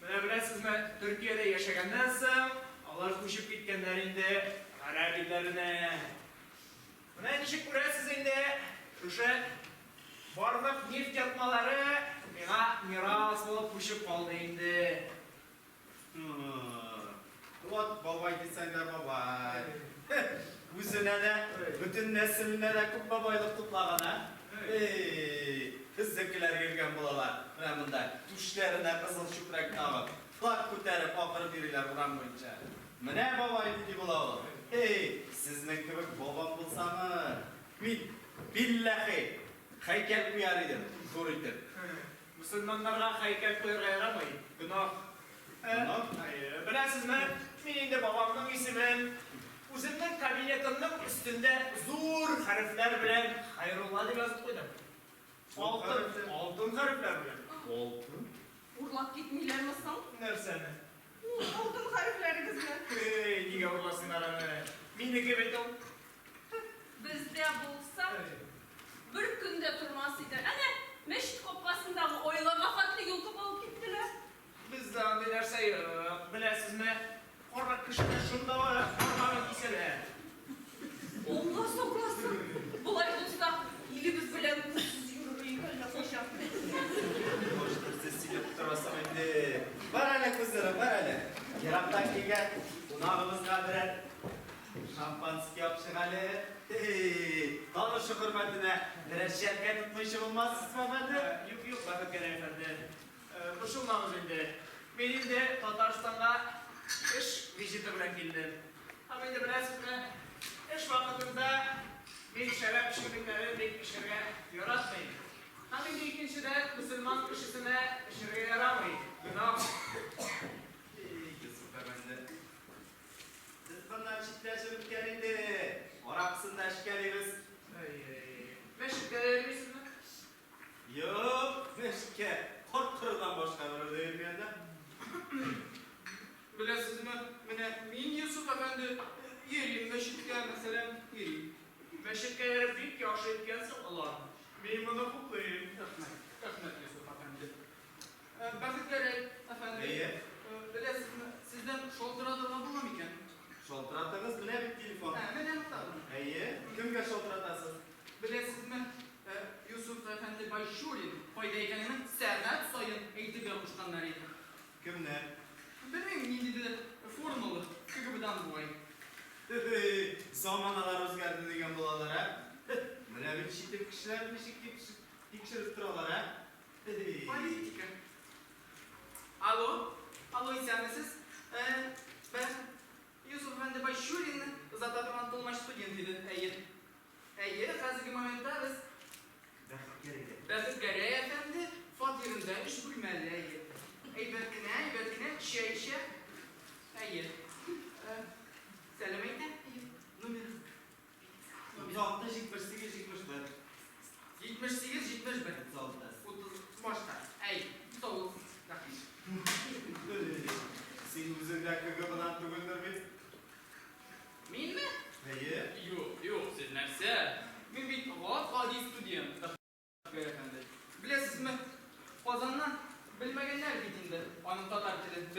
Менә беләсезме, Төркиядә яшәгәннән соң, алар күчеп киткәннәр инде гарәп илләренә. Менә ничек күрәсез инде, шушы барлык нефть ятмалары миңа мирас булып күчеп калды инде. Вот бабай дисәң дә бабай. Үзенә дә, бөтен нәселенә дә күпме байлык туплаган, а? Эй, безнекеләр йөргән булалар. Менә монда түшләренә кызыл чүпрәк тагып, флаг күтәреп акырып йөриләр урам буенча. Менә бабай нинди була ул. Эй, сезнең кебек бабам булсамы, мин, билләхи, һәйкәл куяр идем, зур итеп. Мөселманнарга һәйкәл куярга ярамый, гөнаһ. Гөнаһ? Әйе, беләсезме, мин инде бабамның исемен үземнең кабинетымның өстендә зур хәрефләр белән Хәйрулла дип язып куйдым. Алтын, алтын хәрефләр белән. Алтын? Урлап китмиләрме соң? Нәрсәне? Ул алтын хәрефләрегезне. Эй, нигә урласыннар аны? Минеке бит ул. Бездә булса, бер көн дә тормас иде. Әнә, мәчет капкасындагы айларга хәтле йолкып алып киттеләр. Бездә андый нәрсә юк. Беләсезме, кара кешене шунда ук кармагын кисәләр. Алла сакласын! Болай булса, илебез белән күзсез йөрер идек әллә кайчан. Баштыр сез сөйләп торасың инде. Бар әле, күзләрем, бар әле. Ерактан килгән кунагыбызга берәр шампанский алып чык әле. Һи-һи, танышу хөрмәтенә берәр чәркә тотмыйча булмас, Йосыф әфәнде. Юк, юк, Бәхетгәрәй әфәнде. Борчылмагыз инде. Мин инде Татарстанга эш визиты белән килдем. Һәм инде беләсезме, эш вакытында мин шәраб эчемлекләрен бик эчәргә яратмыйм. Һәм инде икенчедән, мөселман кешесенә эчәргә ярамый, гөнаһ. Эй, Йосыф әфәнде. Без моннан читләшеп беткән инде. Аракысын да эчкәлибез. Әй-әй. Мәчеткә дә йөрмисезме? Юк, мәчеткә карт-корыдан башка берәү дә йөрми анда. Беләсезме, менә мин, Йосыф әфәнде, йөрим мәчеткә, мәсәлән, йөрим. Мәчеткә йөреп бик яхшы иткәнсең, олан. Мин моны хуплыйм. Рәхмәт, рәхмәт, Йосыф әфәнде. Бәхетгәрәй әфәнде. Әйе. Беләсезме, сездән шалтыратырга була микән? Шалтыратыгыз, менә бит телефон. Ә, менә тагын. Әйе, кемгә шалтыратасыз? Беләсезме, Йосыф әфәнде Байчурин кайда икәнен сәгать саен әйтергә кушканнар иде. Кемне? Белмим, ниндидер формалы КГБдан бугай. Һе-һе, заманалар үзгәрде дигән булалар, ә? Һе, менә бит чит ил кешеләрен ничек тикшереп торалар, ә? Һе-һе. Политика. Алло, алло, исәнмесез. Бән Йосыф әфәнде Байчуринны озата торган тылмач студент иде, әйе. Әйе, хәзерге моментта без Бәхетгәрәйдә. Бәхетгәрәй әфәнде фатирында өч бүлмәле, әйе. Әйбәт кенә, әйбәт кенә чәй эчә. Әйе.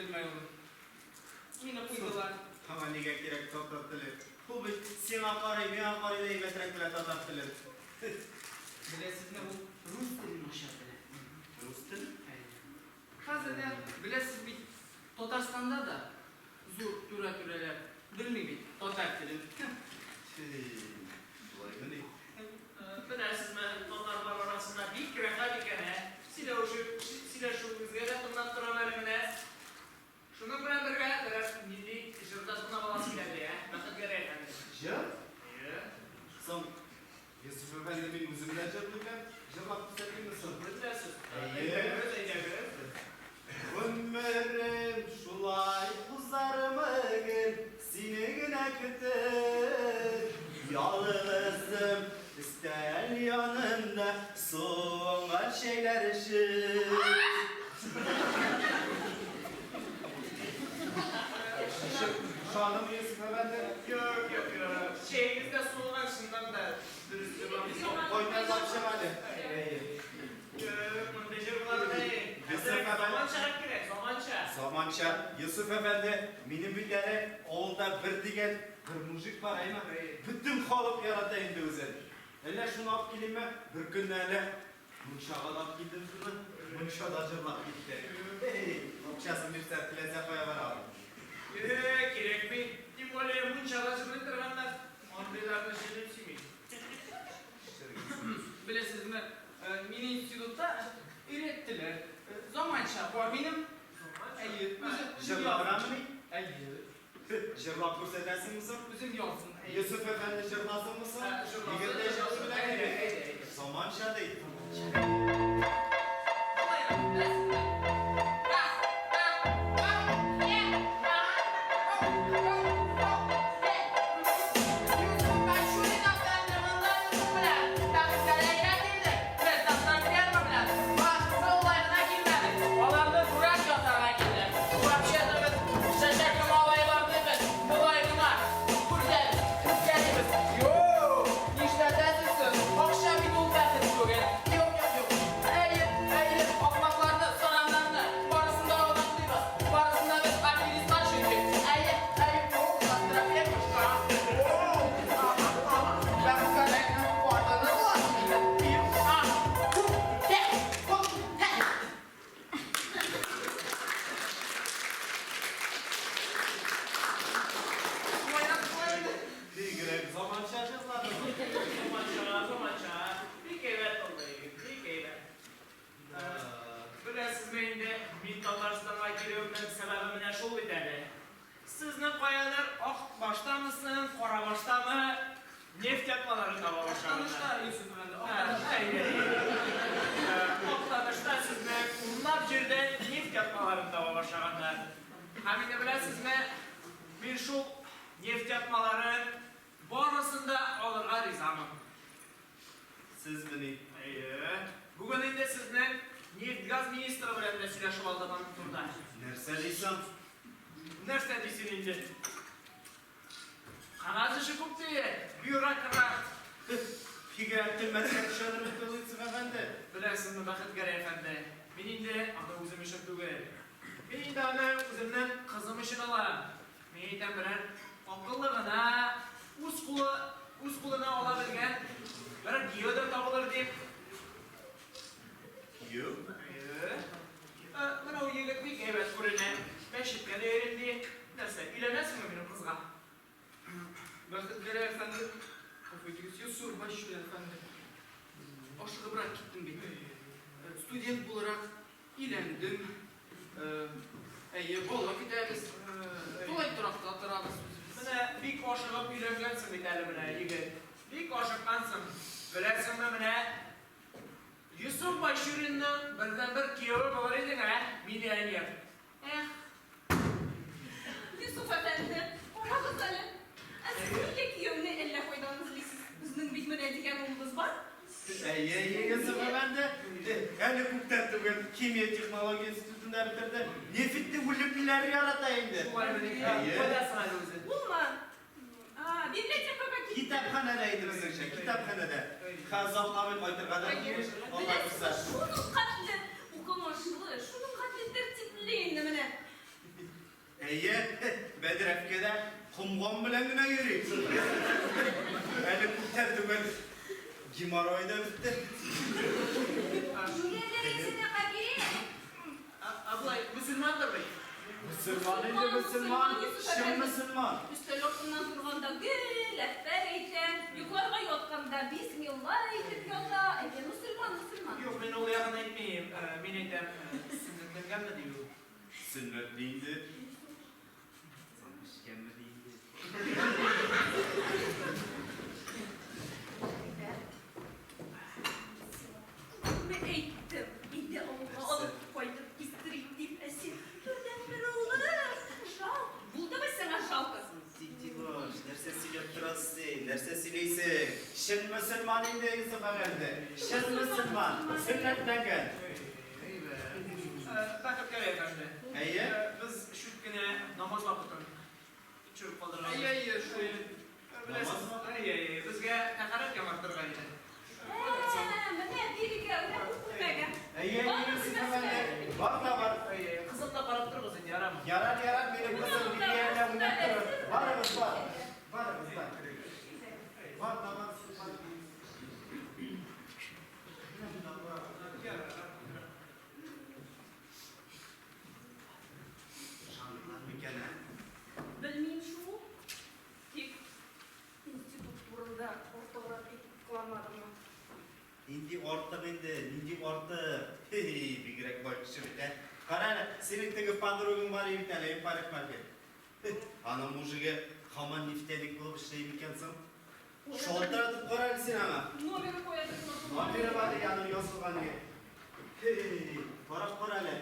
белмәй ул. Мине куйдылар. Аңа нигә кирәк татар теле? Ул бит сиңа карый, миңа карый да әйбәтрәк белә татар телен. Беләсезме, ул рус телен начар белә. Рус теле? Әйе. Хәзер дә беләсез бит, Татарстанда да зур түрә-түрәләр белми бит татар телен. Шулаймыни? Беләсезме, татарлар арасында бик рәхәт икән, ә? Сөйләшү, сөйләшүегезгә дә тыңлап торам әле менә. Шуның белән бергә берәр милли җыр да тыңлап аласы килә, ди, ә? Бәхетгәрәй әфәнде. Җыр? Әйе. Соң, Йосыф әфәнде, мин үзем дә җырлыйм әле. Җырлап күрсәтимме соң? Беләсез. Әйе. Әйдәгез, әйдәгез. Гомерем шулай узармы гел, сине генә көтеп. Ялгызым өстәл янында суынган чәйләр эчеп. Ошадымы, Йосыф әфәнде? Юк, юк, юк. Чәегез дә суыган, чыннан да дөрес җырламыйсыз. Кайтарып чык әле. Әйе. Юк, мондый җырларны Йосыф хәзер әфәнде. заманчарак кирәк, заманча. Заманча. Йосыф әфәнде, минем бит әле авылда бер дигән бер мужик бар, әйме? Бөтен халык ярата инде үзен. Әллә шуны алып килимме? Бер көнне әле мунчага да алып килдем шуны. Мунчада җырлап китте. Эй, акчасын бирсә, теләсә кая бара ала. Э, кирәкми. Тем более мунчада җырлый торганнар. Андыйларны җенем сөйми. Беләсезме, мине институтта өйрәттеләр. Заманча бар минем. Әйе, үзем Җырладырамыни? Әйе. Җырлап күрсәтәсеңме соң? Үзем яздым. Әйе. Йосыф әфәнде җырласынмы соң? Җырласын. Егет тә җырлый белә Әйдә, инде. әйдә, әйдә. Заманча ди. Болайрак, беләсезме? Раз, два, два, е, два, оу, оу, оу, е. Йосыф Байчурин әфәнде монда Йосыф белән. Бәхетгәрәй килде. Без татар ферма белән. Башкысы улай гына килмәдек. Аларны дурак ясарга килдек. Вообще-то без чәчәкле малайлар түгел. Болай гына күрсәтеп үткәрибез. Юк, нишләтәсез сез? Акча бит ул бәхет түгел. Юк, юк, юк. Әйе, әйе, ахмакларны, сараннарны барысын да алдашлыйбыз. Барысын да без аферистлар чөнки. Әйе, әйе, юк, астрофермушка. Бәхетгәрәйнең хатыны буласың инде. Юк, а, ху, хе, ху, хе. Шулайрак була инде. Бигрәк заманча җырладың. Заманча, заманча. Бик әйбәт булды, егет, бик әйбәт. Беләсезме инде, мин Татарстанга килүемнең сәбәбе менә шул бит әле. Сезнең каядыр ак баштамы соң, кара баштамы, нефть ятмалары таба Актанышта, башлаганнар. Йосыф әфәнде, Ә, Актанышта. әйе, әйе. Актанышта сезнең унлап җирдә нефть ятмаларын таба башлаганнар. Һәм инде беләсезме, мин шул нефть ятмаларын барысын да алырга ризамын. Сезмени? Әйе. Бүген инде сезнең нефть-газ министры белән дә сөйләшеп алдым аның турында. Нәрсә дисең? Нәрсә дисең инде? Кәгазь эше күп ди, бюрократ. Бигрәк кыйммәткә төшәдер бит ул, Йосыф әфәнде. Беләсеңме, Бәхетгәрәй әфәнде, мин инде аны үзем өчен түгел. Мин инде аны үземнең кызым өчен алам. Мин әйтәм, берәр акыллы гына, үз кулы, үз кулына ала белгән берәр кияү дә табылыр дип. Кияү? Әйе. Менә ул егет бик әйбәт күренә. Мәчеткә дә йөрим ди. Нәрсә, өйләнәсеңме минем кызга? Бәхетгәрәй әфәнде, гафу итегез, Йосыф Байчурин әфәнде. Ашыгыбрак киттем бит. Студент буларак өйләндем. Әйе, бала көтәбез. Тулай торакта торабыз үзебез. Менә бик ашыгып өйләнгәнсең бит әле менә, егет. Бик ашыккансың. Беләсеңме, менә Йосыф Байчуринның бердәнбер кияве булыр идең, ә, миллионер. Эх, Йосыф әфәнде, карагыз әле. Ә сез нигә кияүне әллә кайдан эзлисез? Безнең бит менә дигән улыбыз бар. Әйе, әйе, Йосыф әфәнде. Әле күптән түгел химия технология институтында бетерде. Нефтьне үлемлеләр ярата инде. Шулаймыни? Әйе. Кайда соң әле үзе? Улмы? А, библиотекага китте. Китапханәдә иде безнеңчә, китапханәдә. Хәзер озакламый кайтырга да тиеш. Алла Беләсезме, бирсә. шуның хәтле укымышлы, шуның хәтле тәртипле инде менә. Әйе, бәдрәфкә дә комган белән генә йөри. Әле күптән түгел геморрой да бетте. Җүләрләргә сәдака бирә. Ә болай мөселмандыр бит? Мөселман инде, мөселман, чын мөселман. Өстәл артыннан торганда гел әфәр әйтә, йокларга ятканда бисмилла әйтеп ята. Әйе, мөселман, мөселман. Юк, мин ул ягын әйтмим. Мин әйтәм, сөннәтләнгәнме ди ул. Сөннәтле инде. Эчкәнме ди инде. Күпме әйттем, инде авылга алып кайтып кистерим дип, ә син бердәнбер улым. Жал, булдымы сиңа жалко? Тиктибаш, нәрсә сөйләп торасың син? Нәрсә сөйлисең? Чын мөселман инде Йосыф әфәнде. Чын мөселман, сөннәтләнгән. Бәхеткәрәй әфәнде. Әйе. Без чүт кенә намаз вакытын төшереп калдырганбыз. Әйе, әйе, шул. Беләсез, әйе, әйе, безгә тәһарәт яңартырга иде. Менә бирегә, менә бу бүлмәгә. Әйе, Йосыф әфәнде. Бар да бар. Әйе, кызым да карап торыгыз инде, ярамы? Ярар, ярар, минем кызым Лилия белән уйнап торыр. Барыгыз, бар. Барыгыз, бар. Бар да бар, бар. Ышандылар микән, ә? Белмим шул. Тик институт турында артыграк әйтеп кыланмадымы? Нинди артык инде, нинди артык. Хи-хи, бигрәк бай кеше бит, ә. Кара әле, синең теге подругаң бар бит әле, парикмахер. Аның мужигы һаман нефтяник булып эшли микән соң? Шалтыратып кара әле син аңа. Номеры куядыр соң. Номеры бар ди, аның язылган ди. Хи, карап кара әле.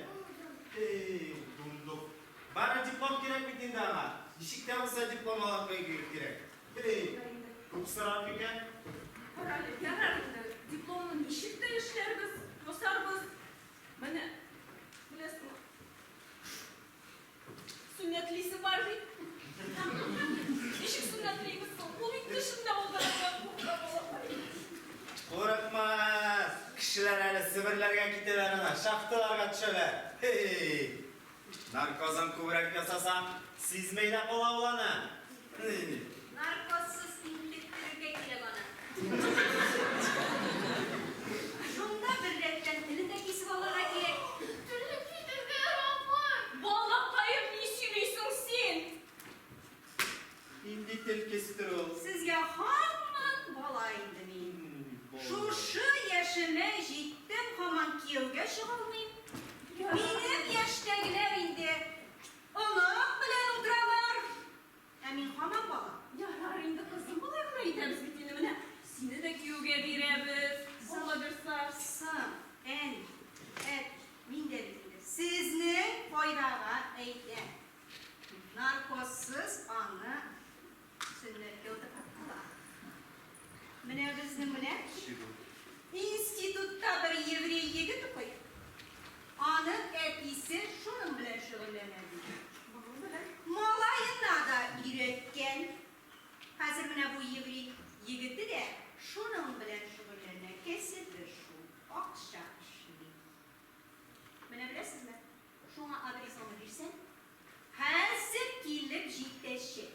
Хи, дундук. Бары диплом кирәк бит инде аңа. Ничек тә булса диплом алып кирәк. Хи, күп сорар микән? Кара әле, ярар инде. Дипломны ничек тә эшләрбез, ясарбыз. Менә, беләсеңме, сөннәтлисе бар бит. Ничек сөннәтлибез соң? Ул бит төшендә булдырырга курка балакай. Курыкмас! Кешеләр әле Себерләргә китәләр ана, шахталарга төшәләр. Хи! Наркозын күбрәк ясасаң, сизмәй дә кала ул аны. Хи! Наркозсыз интектерергә кирәк аны. Шунда бер рәттән телен дә кисеп алырга кирәк. Телне китергә ярамый. Балакаем, ни сөйлисең син? Нинди тел кистерү ул? Сезгә һаман бала инде мин. Шушы яшемә җиттем, һаман кияүгә чыга алмыйм. Минем яшьтәгеләр инде онык белән утыралар. Ә мин һаман бала. Ярар инде, кызым, болай гына әйтәбез бит инде менә. Сине дә кияүгә бирәбез. Алла бирса. Соң, әни, әт, мин дә бит инде сезнең файдага әйтәм. Наркозсыз аны сөннәткә утыртып була. Менә безнең менә институтта бер еврей егет укый. Аның әтисе шуның белән шөгыльләнә ди. Малаена да өйрәткән. Хәзер менә бу еврей егете дә шуның белән шөгыльләнә. Кәсебе шул, акча эшли. Менә беләсезме? Шуңа адресыңны бирсәң, хәзер килеп җитәчәк.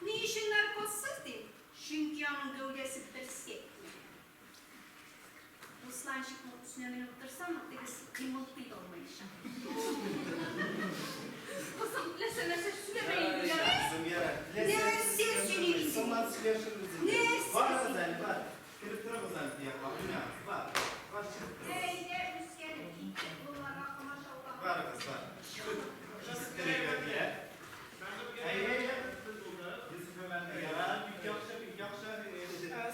Ни өчен наркозсыз дим? Чөнки аның гәүдәсе бер секмәгән. Русланчикның өстенә менеп утырсам, тегесе кыймылдый да алмаячак. Кызым, нәрсә нәрсә сөйләмә инде. Ярар. Кызым, ярар. Нәрсә сөйлим инде? Соңнан сөйләшербез инде. Нәрсә Барыгыз әле, бар. Кереп торыгыз әле тияк, уйнагыз, бар. Бар, чыгып торыгыз. Әйдә, үскәнем, киттек, боларга комачауламый. Барыгыз, бар. Керегез, иә. Әйе, әйе. Йосыф әфәнде, ярар, бик яхшы, бик яхшы.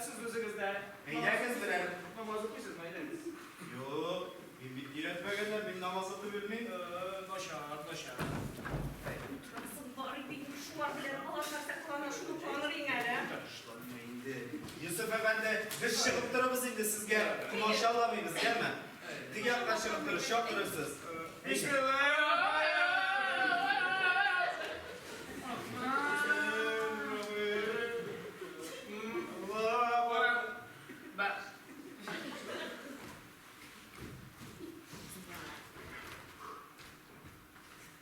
Сез үзегез дә Әйдәгез берәр. намаз укыйсызмы, әйдәгез. Юк, мин бит өйрәтмәгәннәр, мин намаз укый белмим. Начар, начар. Утырасың бар иде, шулар белән алар нәрсә кылана, шуны кыланыр иң әле. Ташламый инде. Йосыф әфәнде, без чыгып торабыз инде сезгә. Комачауламыйбыз, яме? Теге якка чыгып торып, чакырырсыз. Бисмилла. Ба.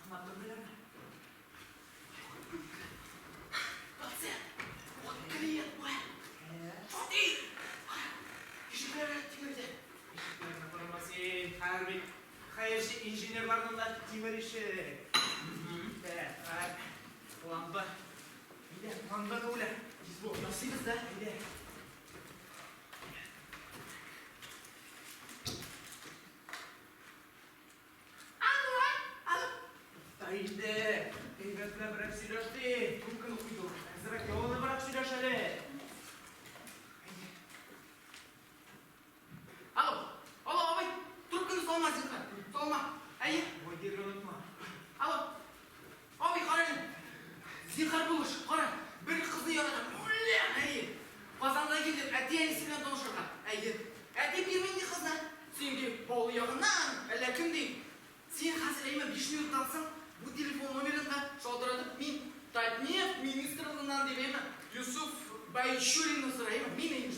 Аңлаттым беләме? Әйбәтләбрәк сөйләш ди. Трубканы куйды ул. Әзрәк ялыныбрак сөйләш әле. Алло, алло, абый, трубканы салма, зинһар, салма. Әйе. Водирга онытма. Алло, абый, кара әле. Зинһар булыш, кара, бер кызны яратам. Үләм, әйе. Казанга килдем, әти-әнисе белән танышырга. Әйе. Әти бирми инде кызны. Син ди, Баулы ягыннан, әллә кем ди. Син хәзер әйме, 5 минуттан соң бу телефон номерында шалтыратып, мин Татнефть министрлыгыннан дип әйме, Юсуф Байчуринны сорыйм, мин имеш.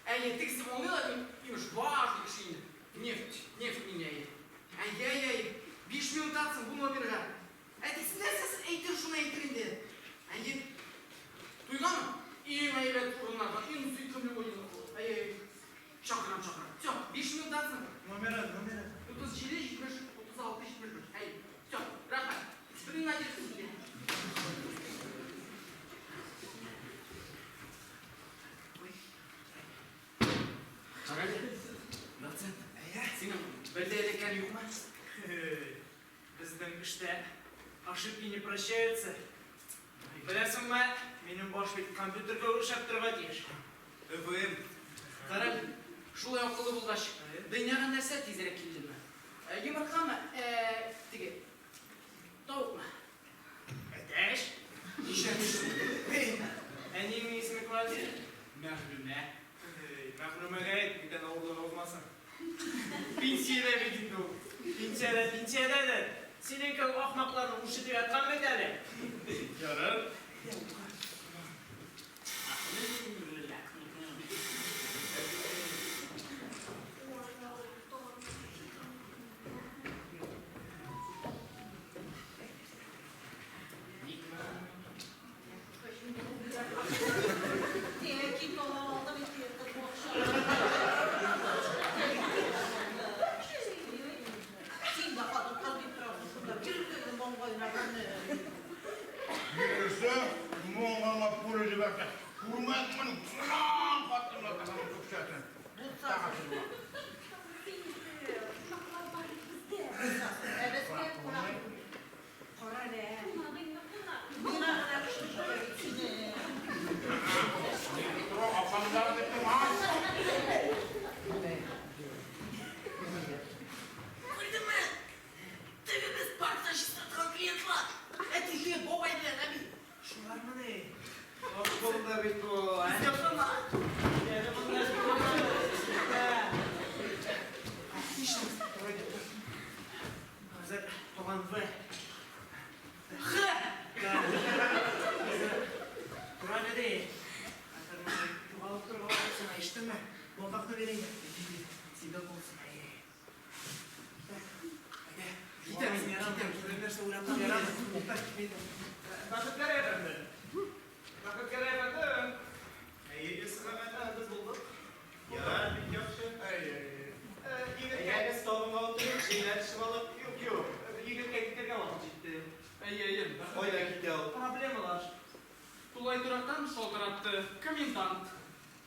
Әйе, тегесе аңлыйлар, мин, имеш, важный кеше инде. Нефть, нефть мин, әйе. Әйе, әйе, әйе. 5 минуттан соң бу номерга. Әтисе нәрсәсен әйтер, шуны әйтер инде. Әйе. Туйганмы? Иң әйбәт урыннарга, иң сөйкемле уен. Әйе, әйе. Чакырам, чакырам. Все, 5 минуттан соң. Номеры, номеры. 37, 70, 36, 71. Әйе. Все, рәхмәт. Безнең надежда сезгә. Карале, доцент, синең бер дә эләккән юкмы? Безнең эштә ошибки не прощаются. Беләсеңме, минем баш бит компьютерга үлчәп торырга тиеш. ÖVM. Карале, шулай акыллы булгач, дөньяга нәрсә тизрәк килдеме? Йомыркамы, ә, теге, тавыкмы? Әтәч! Ничә төште? Әниеңнең исеме кем әле? Мәгълүмә. Мәгълүмәгә әйт, бүтән авырлыгы булмасын. Пенсиядә бит инде ул. Пенсиядә, пенсиядәдер. Синең кебек ахмакларны үрчетеп яткан бит әле. Ярар. Тәки талап алды бит инде бу акчаны. Син дә хатын-кыз дип торасың шунда. Бирде маңгаена берне. Бирсә, маңгаңа пуля җибәрсә. Күрмәдеңмени, моннан хатынга тагын үкчәсен. Булса. Кунаклар бар бит бездә. Ә безгә кунак. Кара әле. Кунак инде, кунак. Миңа гына көчле җитә бит сине. Тора, апаңдагы дип торма. Күрдеңме? Теге без паркта чистарткан клиентлар. Әтисе, бабай белән әби. Шулармыни? Акыллы бит бу, ә? Ясама. Әле монда Хәзер туган В. Х. Хәзер тора әле ди. Хәзер монда югалып торырга вакыт сиңа, ишеттеңме? Балдакны бирәйм. Синдә булсын. Китәм, китәм. Бер нәрсә уйлап тап. Бәхетгәрәй әфәнде. Бәхетгәрәй әфәндем. Әйе, Йосыф әфәнде. Без булдык. Ярар, бик яхшы. Әйе. Егеткә Әйдәгез табынга утырыйк, чәйләр эчеп алып. Юк, юк. Егеткә китәргә вакыт җитте. Әйе, әйе. Кайда китә ул? Проблемалар. Тулай торактан шалтыратты. Комендант.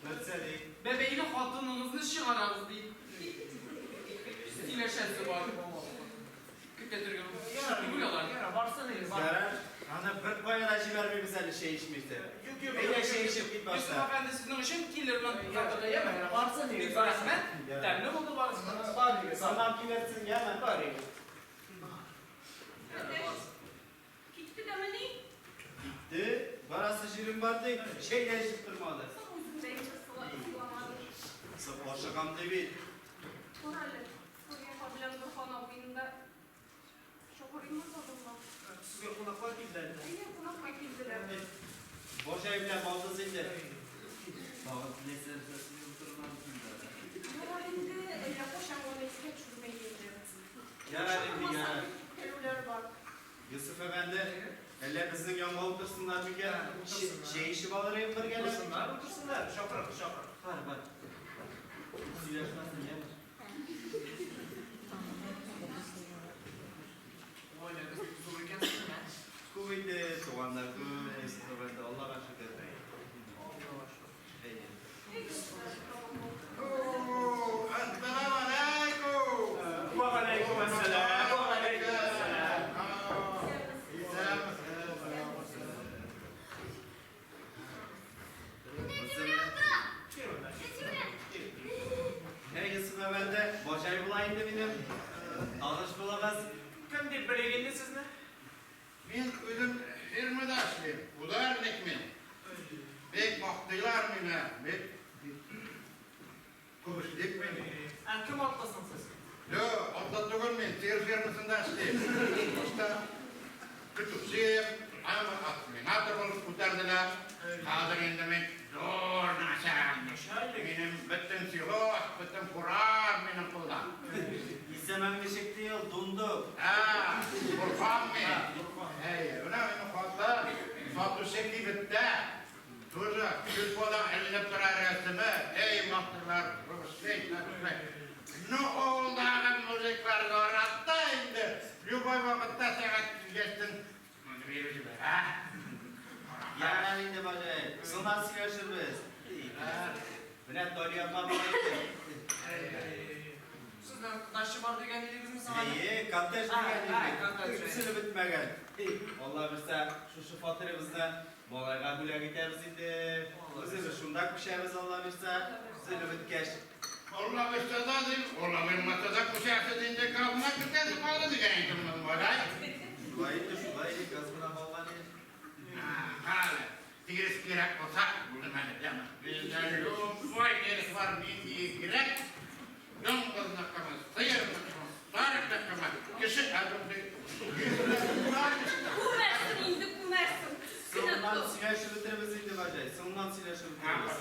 Нәрсә ди? Бәбәйле хатыныгызны чыгарабыз, ди. Сөйләшәсе бар. Көтә торган. Түгел алар. Ярар, барсын инде, бар. Ярар, аны бер кая да җибәрмибез әле чәй эчмичә. Юк, юк, Әйдә юк. чәй эчеп кит Йосыф башта. әфәнде, сезнең өчен килермен завтра, яме? Барсын инде. Бик зур рәхмәт. Ярар. Тәмле булды барысы. Бар егет, бар. Санап килерсең, яме? Бар егет. Әтәч, китте дәмени? Китте, барасы җирем бар ди, чәй дә эчеп тормады. Соң үзем дә инде сыламадым. Соң ашыгам ди бит. Тор әле, Сурия апа белән Борһан абыйны да чакырыйммы табынга? Сезгә кунаклар килде әллә? Әйе, кунакка килделәр. Баш әйбәтләп алдыз инде. Тагын теләсә нәрсәсен утырмадым да. Ярар инде, әллә кайчан гына искә төшермәй инде. Ярар инде, ярар. Үпкәләүләр бар. Йосыф әфәнде, әллә безнең янга утырсыннар микән? Утырсыннар. Чәй эчеп алыр идем бергәләп. Утырсыннар, утырсыннар. Чакырыгыз, чакыр. Бар, бар. Сөйләшмәсен, яме? Гаиләгез бик зур икән сезнең, ә? Күп инде, туганнар күп, Йосыф әфәнде, Аллага шөкер. Аллага шөкер. Әйе. Әйдәгез, табынга. Әссәламу алейкум. Ва алейкум әссәлам. Ва алейкум әссәлам. Исәнмесез. эшлим, ударник мин. Бик мактыйлар мине, бик күп эшлим мин. Ә кем атлысың сез? Юк, атлы түгел мин, сыер фермасында эшлим. Башта көтүче, аннан осеменатор булып күтәрделәр. Хәзер инде мин зур начальник. Минем бөтен силос, бөтен фураж минем кулда. Исемең ничек ди ул, Дундук? Ә, Бурхан мин. Әйе, менә минем хатын сатучы кибеттә. Тоже сельпода эленеп тора рәсеме. Эй, мактыйлар, эшләй, эшләй. Ну, авылдагы мужиклар ярата инде. Любой вакытта сәгать килгәчтен моны биреп җибәрә. Ярар инде, баҗай, соңыннан сөйләшербез. Менә Талия апа бар инде. Сезнең дача бар дигән идегезме соң әле? Әйе, коттедж дигән идек. Коттедж. Төзелеп бетмәгән. Алла бирсә, шушы фатирыбызны малайга бүләк итәбез инде. Үзебез шунда күчәбез, Алла бирсә, төзелеп беткәч. Алла бирсә дә дим, Алла бирмәсә дә күчәсез инде, газына кертәсе калды дигән идем мин, малай. Шулай инде, шулай, газ гына калган инде. Хәле, тирес кирәк булса, бүген әле яме. Бездә любой тирес бар, нинди кирәк. Дуңгызныкымы, сыерныкымы, сарыкныкымы, кеше әзерли. Күмәрсең инде, күмәрсең. Соңыннан сөйләшеп бетербез инде, баҗай, соңыннан сөйләшеп бетербез.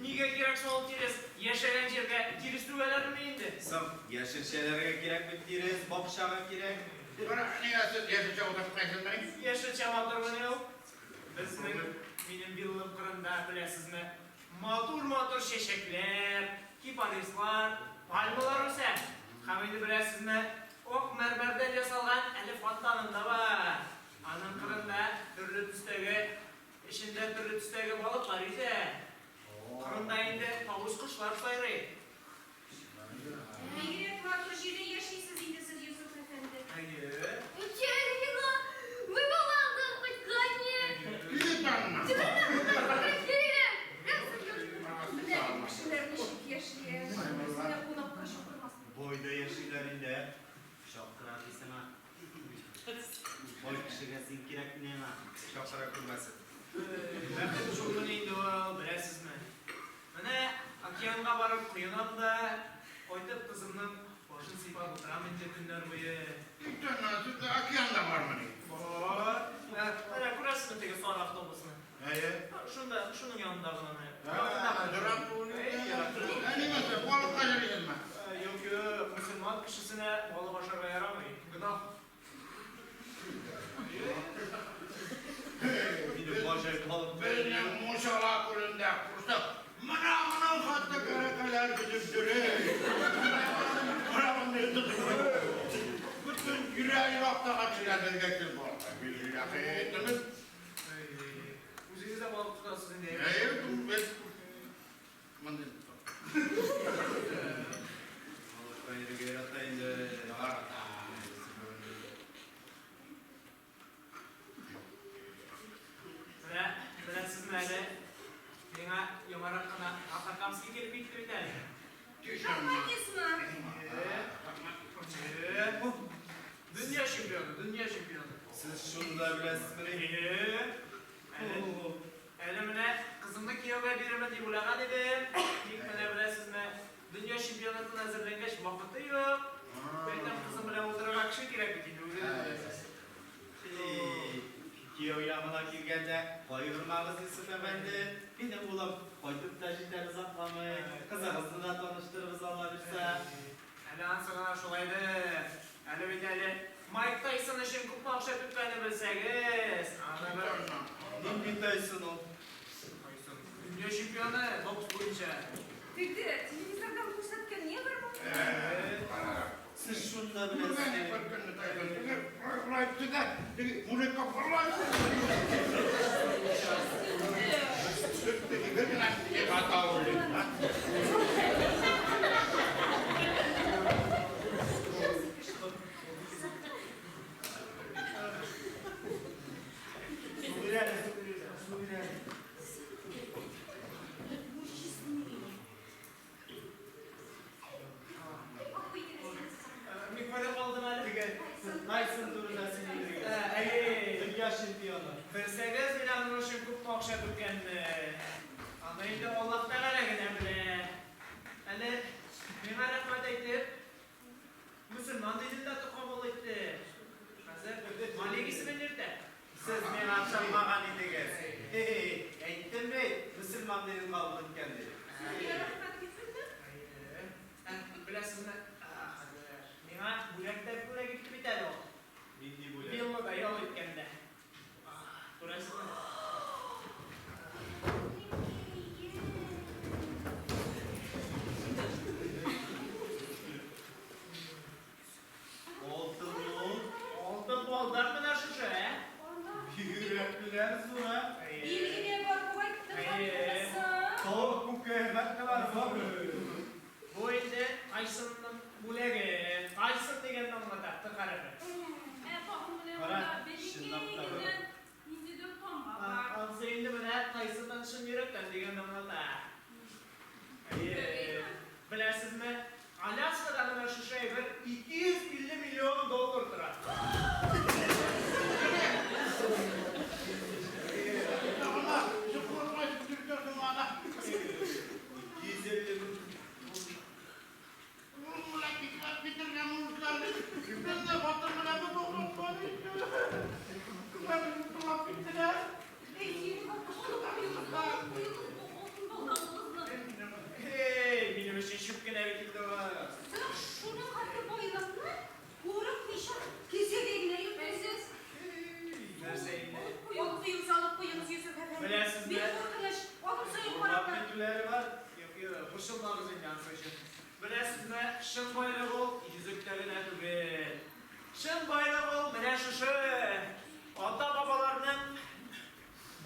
Нигә кирәк соң ул тирес? Яшәгән җиргә тирес түгәләрме инде? Соң, яшелчәләргә кирәк бит тирес, бакчага кирәк. Бара, нигә сез яшелчә утыртмыйсызмыни? Яшелчә матурмыни ул? Безнең, минем виллам кырында, беләсезме, матур-матур чәчәкләр, кипарислар, пальмалар үсә. Һәм инде беләсезме, ак мәрмәрдән ясалган әле фонтаным да бар. Аның кырында төрле төстәге, эчендә төрле төстәге балыклар йөзә. Кырында инде тавыш кошлар сайрый. Бигрәк матур җирдә яшисез инде сез, Йосыф әфәнде. Әйе. Үткән миңа бу балалардан кайткан. Кит аннан. Менә бит кешеләр ничек яши. Үзенә кунакка чакырмасын. Бойда яшиләр инде. Чакыра дисең, а. Бай кешегә син кирәк миңа. Чакыра күрмәсен. Бәхет шулмыни инде ул, беләсезме? Менә океанга барып коенам да, кайтып кызымның башын сыйпап утырам инде көннәр буе. Кит аннан, сездә океан да бармыни? Бар. Менә күрәсезме теге сары автобусны? Әйе. Шунда, шуның янында гына менә. Дурак бу. Ә нимәсе, балыкка йөрисезме? Юк, юк, мөселман кешесенә балык ашарга ярамый. Гөнаһ. Минем баҗай балык Безнең Мунчала күлендә курсак, менә моның хәтле кәрәкәләр көтеп йөри. Менә мондый тотып йөри. Бөтен тирә-яктагы кешеләр безгә килеп балыкка бирелә. Үзегез дә балык тотасыз инде. Әйе, без мондый тотабыз. Балыкка йөрергә ярата инде. Ярата. Менә, беләсезме әле, миңа яңарак кына Атакамский килеп китте бит әле. Шахматистмы? Әйе. Дөнья чемпионы, дөнья чемпионы. Сез шуны да беләсезмени? Әйе. Әле, әле менә кызымны кияүгә бирермен дип уйлаган идем. Тик менә беләсезме, дөнья чемпионатына әзерләнгәч вакыты юк. Әйтәм, кызым белән утырырга кеше кирәк бит инде, үзегез беләсез. Кияү ягына килгәндә, кайгырмагыз, Йосыф әфәнде. Минем улым кайтып та җитәр озакламый. Кызыгызны да таныштырырбыз, Алла бирсә. Әле ансы гына шулайдыр. Әле бит әле Майк Тайсон өчен күпме акча түккәнен белсәгез, аны бер Нинди Тайсон ул? Тайсон. Дөнья чемпионы бокс буенча. Теге телевизордан күрсәткән негрмы? Сез шуны да Күргән беләсезмени? бер көнне Тайсон теге болай итте дә, теге мужикка болай теге бер генә теге хата уйлый. Су бир әле, су бир әле. Бу честный. Гафу итегез. Мин кайда калдым әле? Теге Тайсон турында сөйлидегез. Әйе. Дөнья чемпионы. Белсәгез, мин аның өчен күпме акча түккәнне. Аны инде Аллаһ Тәгалә генә белә. Әле миңа рәхмәт әйтеп, мөселман динен дә кабул итте. Хәзер Малик исемен йөртә. Сез миңа ышанмаган идегез. Хи-хи, әйттем бит, мөселман динен кабул иткән дип. Сезгә рәхмәт килсенме? Әйе. Ә, беләсезме, хәзер миңа бүләк тә бүләк итте бит әле ул. Нинди бүләк? Виллада ял иткәндә. Күрәсезме? Алтын ул. Алтын балдак менә шушы, ә? Бигрәкләр зур, ә? Билгеле бар бугай, Әйе. Тавык күке әйбәт бар, бар. Бу инде Тайсонның бүләге. Тайсон дигәнне аңлата, Т хәрефе. Ә тагын менә Кара, монда чынлап бәләкәй та бар. генә ниндидер тамга бар. Ансы инде менә Тайсоннан чын йөрәктән дигәнне аңлата. Әйе. Беләсезме, Аляскада менә шушы әйбер 250 миллион доллар тора. Ана, йоклатмай йөртәсең ана. 250 мең. Ул менә китап битергән музыканы. Без дә батыр менә бу тугры Кызлар тыңлап киттеләр. Алтын балдагыгызны. Эй, минем өчен чүп кенә бит инде ул. Соң шуның хәтле байлыкны курыкмыйча кесәгә генә йөртәсез. Нәрсә инде? Алып куегыз, алып куегыз, Йосыф әфәнде. Беләсезме? Бик куркыныч, адым саен Урлап карап тор. китүләре бар. Юк, юк, борчылмагыз инде анысы өчен. Беләсезме, чын байлык ул йөзектә генә түгел. Чын байлык ул менә шушы ата-бабаларның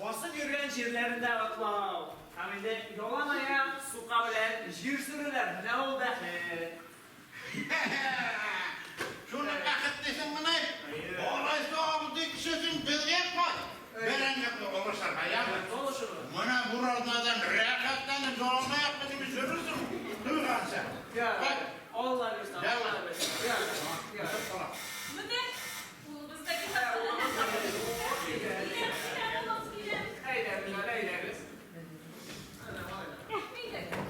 басып йөргән җирләрендә атлау. Һәм инде ялан аяк сука белән җир сөрүләр. Менә ул бәхет. Шуны бәхет дисең менә. Алайса абзый кешесең безгә кай. Бәрәңге алышырга яме. Алышырга. Менә буразнадан рәхәтләнеп ялан аяк белән йөрерсең. Туйганчы. Я, Кайт. Алла бирсә, Алла бирсә. Я, я. Менә улыбыз да китапханәдә. Киләм, киләм, улым, киләм. Әйдәгез, әле әйдәгез. Әнә, алай. Әйдәгез.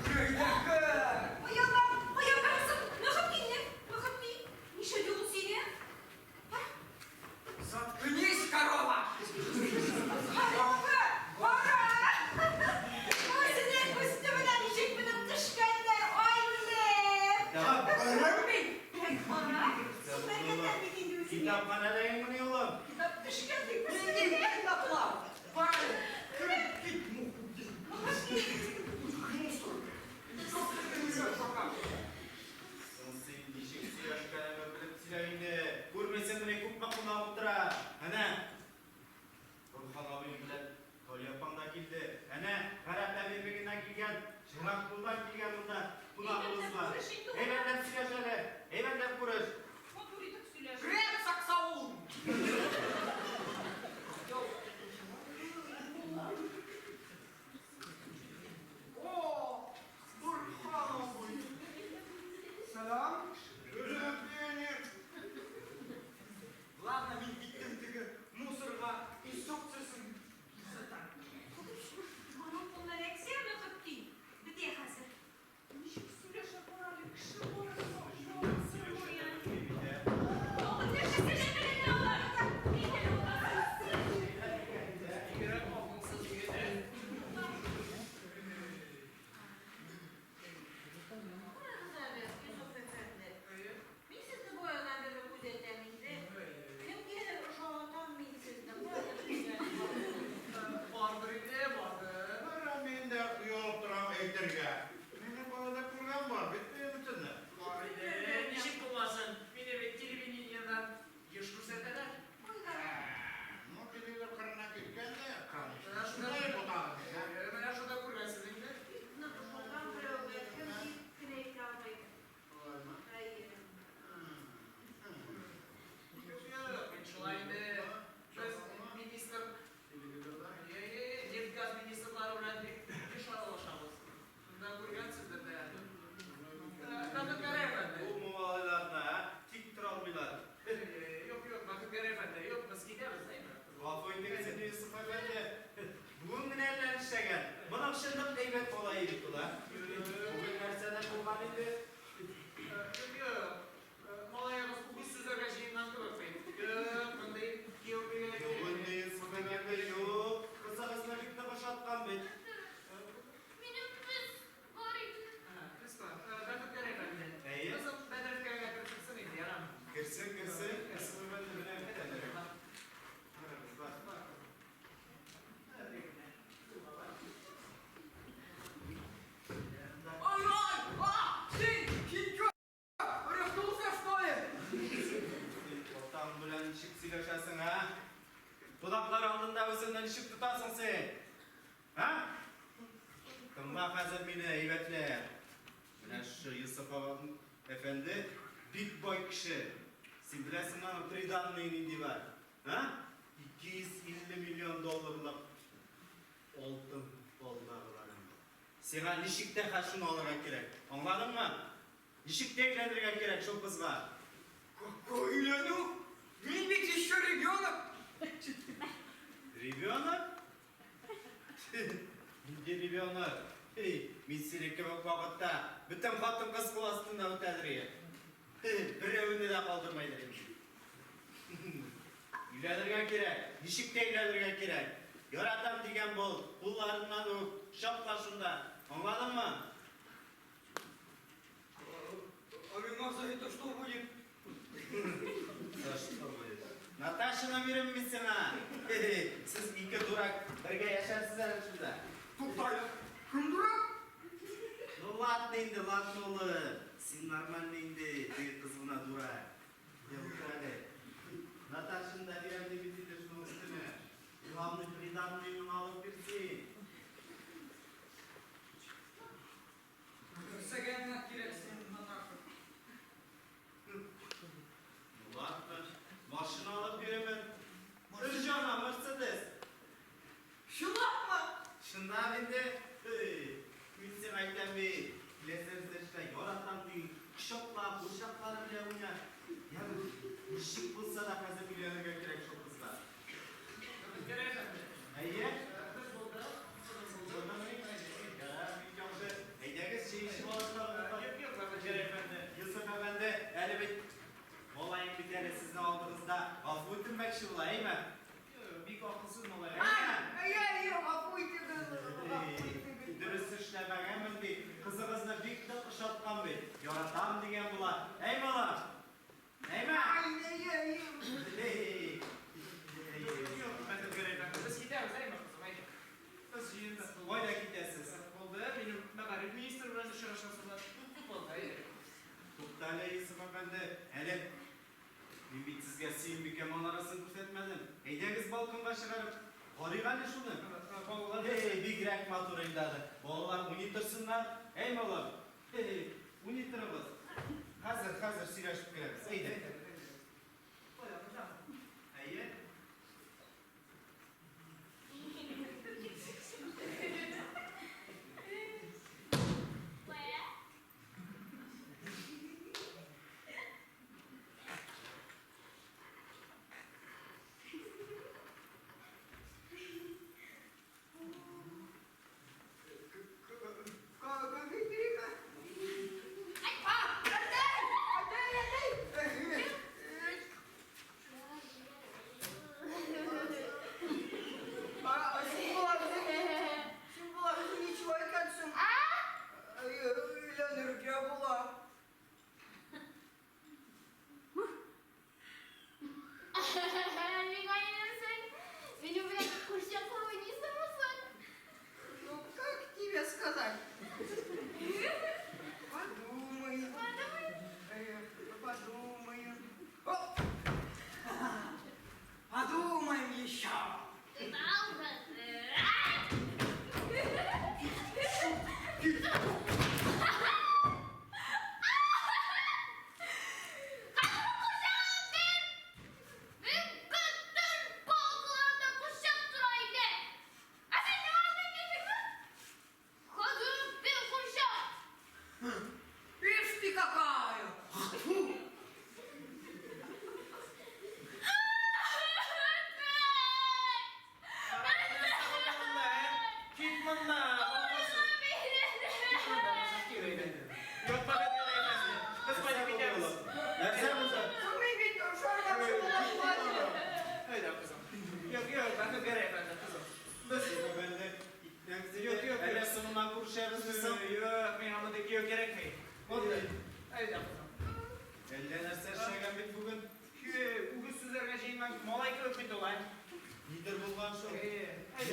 Аяла, аякларсың, Мөхетдинне, Мөхетдин, нишләде ул сине? Заткнись, корова! Кара, кара! Үзенең күз төбенә ничек менеп төшкәннәр, ай менә! эшләгән. Моның чынлап әйбәт малае бит ул, а? Бүген нәрсәдән булган инде? Юк, малаегыз үгез сөзәргә җыенган кебек бит. Юк, мондый кияү биргән Юк инде, Йосыф әфәнде, юк. Кызыгызны бик нык ошаткан бит. Минем кыз бар иде. Кыз бар. Бәхетгәрәй әфәнде. Әйе. Кызым бәдрәфкә кереп чыксын инде, ярамы? Керсен, керсен. Йосыф әфәнде, менә бит әле. Карагыз, бар. Ай-ай! А! Син! Син чё? Рехнулся, что ли? Син атаң белән ничек сөйләшәсең, а? Кунаклар алдында үзеңне ничек тотасың син? А? Тыңла хәзер мине әйбәтләп. Менә шушы Йосыф әфәнде бик бай кеше. Син беләсеңме аның приданный нинди бар? А? 250 миллион долларлык алтын балдагы бар инде. Сиңа ничек тә хәзер шуны алырга кирәк. Аңладыңмы? Ничек тә өйләнергә кирәк шул кызга. Какой өйләнү? Мин ведь еще ребенок. Ребенок? Нинди ребенок? Эй, мин синең кебек вакытта бөтен хатын-кыз кул астында үтәдер идем. Берәүне дә калдырмайдыр идем. Өйләнергә кирәк. Ничек тә өйләнергә кирәк. Яратам дигән бул, кулларыннан үп, кочакла шунда. Аңладыңмы? А меня за это что будет? За что будет? Наташаны бирәм мин сиңа. Сез ике дурак бергә яшәрсез әле шунда. Тукта, кем дурак? Ну ладно инде, ладно улым. Син нормальный инде, теге кыз гына дурак. Я утыр әле. Наташаны да бирәм дип бит инде шуның өстенә. Главный приданныйны алып бирсен. Нәрсәгә миңа кирәк синең Наташа? Ну ладно, машина алып бирәмен. Өр-яңа Мерседес. Чынлапмы? Чынлап инде. Эй, мин сиңа әйтәм бит. Киләсе эштә яратам ди. Кочакла, курчаклары белән уйна. Я ничек булса да хәзер өйләнергә кирәк шул кызга. Бәхетгәрәй әфәнде. Әйе? Без булдык. Булдымы? Ярар, бик яхшы. Әйдәгез, чәй эчеп алыйк. Юк, юк, Бәхетгәрәй әфәнде. Йосыф әфәнде, әле бит малаең бит әле сезнең алдыгызда гафу үтенмәкче була, әйме? Бик акылсыз малай. Ай, әйе, әйе, гафу итегез, гафу итегез. Дөрес эшләмәгәнмен ди. Кызыгызны бик нык ошаткан бит. Яратам дигән була. Әй, балам. Әйме? Ай, әйе, әйе. Эй. Юк, Бәхетгәрәй әфәнде. Без китәбез, әйме, кызым, әйдә. Без җыендык. Кайда китәсез? Булды, минем мәгариф министры белән очрашасым бар. Булды, әйдә. Тукта әле, Йосыф әфәнде. Әле мин бит сезгә Сөембикә манарасын күрсәтмәдем. Әйдәгез балконга чыгарып карыйк әле шуны. Балалар. Эй, бигрәк матур инде аны. Балалар уйный торсыннар. Әй, балам. Эй, уйный торыгыз. Хәзер, хәзер сөйләшеп керәбез. Әйдә. Әйе. Вә? Кофе бирик. А, әтәй, әтәй, әтәй.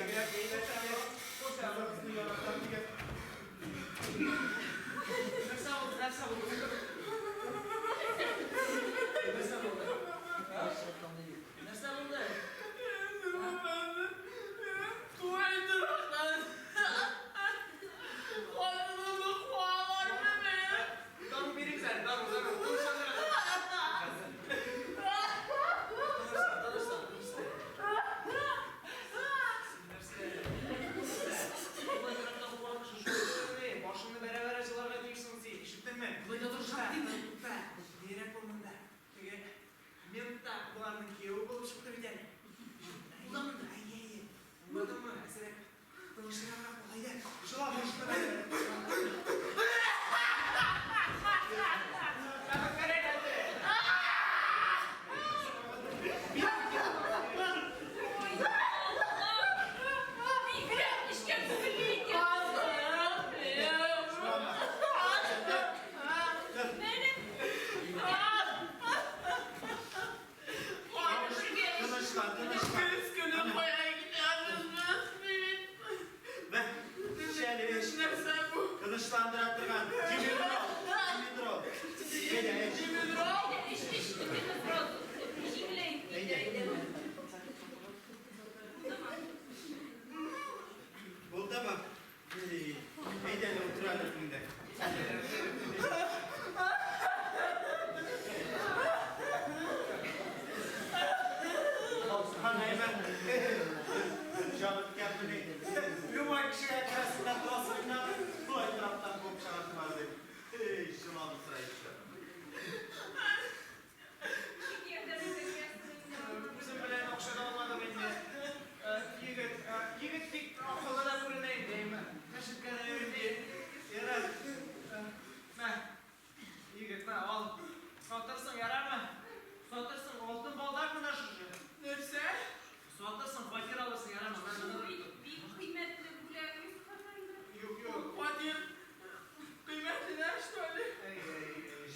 Бигрәк әйбәт әле. Кызны яратам дигән. Нәрсә булды, нәрсә булды? Нәрсә булды? Нәрсә булды? Дару бирегез әле, дару, дару. Тынычландырыгыз. Тынычлан, тынычлан, тынычлан. Син нәрсә? Болай торакта булган кеше шул түгелме? Башыңны бәрә-бәрә җыларга тиешсең син, ишеттеңме? Болай да тырышам димме? Тукта, нирәк бул монда. Теге мент та боларның кияве булып чыкты бит әле. Ул да монда. Әйе, әйе. Аңладыңмы? Әзрәк тынычланрак бул, әйдә. Җыла башыңны бәрә. Ой, Аллам! Бигрәк нечкә күңелле икән. Менә Тынычлан, тынычлан. Көз көне кая китәбез без бит? Бә, эч әле, эч. Нәрсә бу? Тынычландыра торган. Димедрол, димедрол. Әйдә, эч. Димедрол? Эч, эч, бөтен сразу. Җиңеләеп китә. Булдымы? Булдымы? Эй, әйдә әле, утыр әле инде. Хан әйбәт. Җаны беткәнмени? Любой кешегә керәсең дә торасың да, болай торактан куып чыгасың дип. Эй, җылан сорай еще. Ничек ярдәм итәргә соң инде аңа? Үзем белән акча да алмадым инде. Егет, егет бик акыллы да күренә инде, әйме. Мәчеткә дә йөри. Ярар. Мә. Егет, мә, ал. Сатырсың, ярармы? Сатырсың, алтын балдак менә шушы. Нәрсә? Сатырсың, фатир алырсың, ярармы? Мә, Бу менә. бит бик кыйммәтле бүләк, Йосыф әфәнде. Юк, юк. Фатир кыйммәтле, что ли? Әй, әй, әй.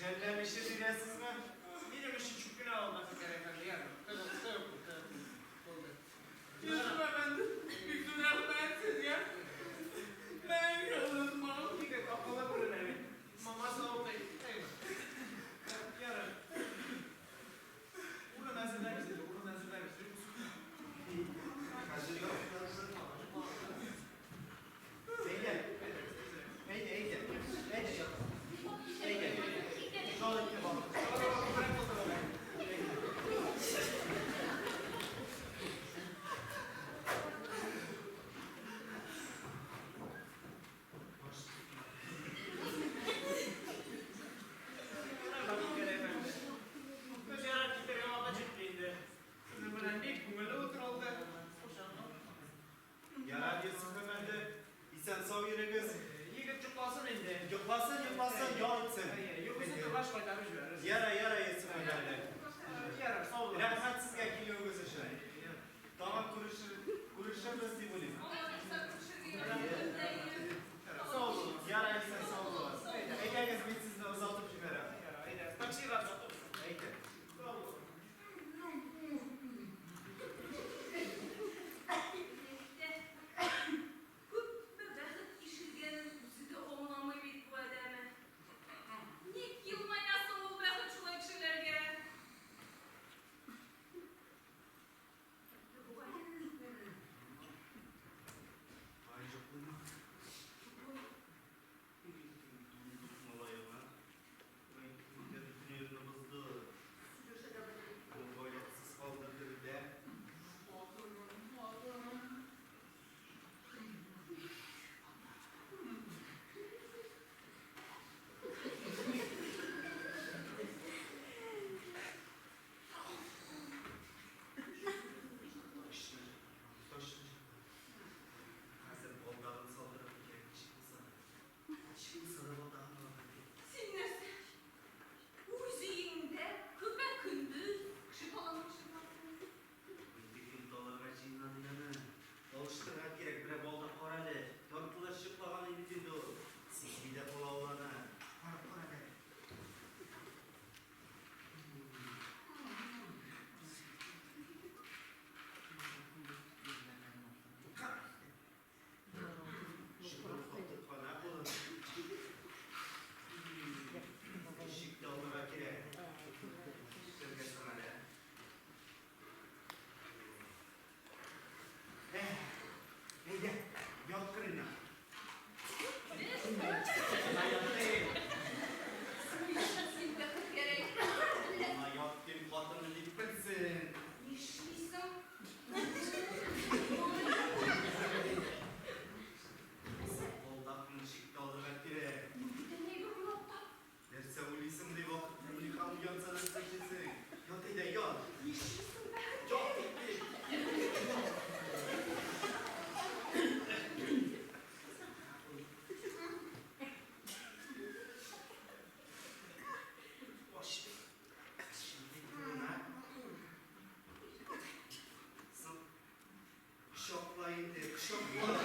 Чапкалар.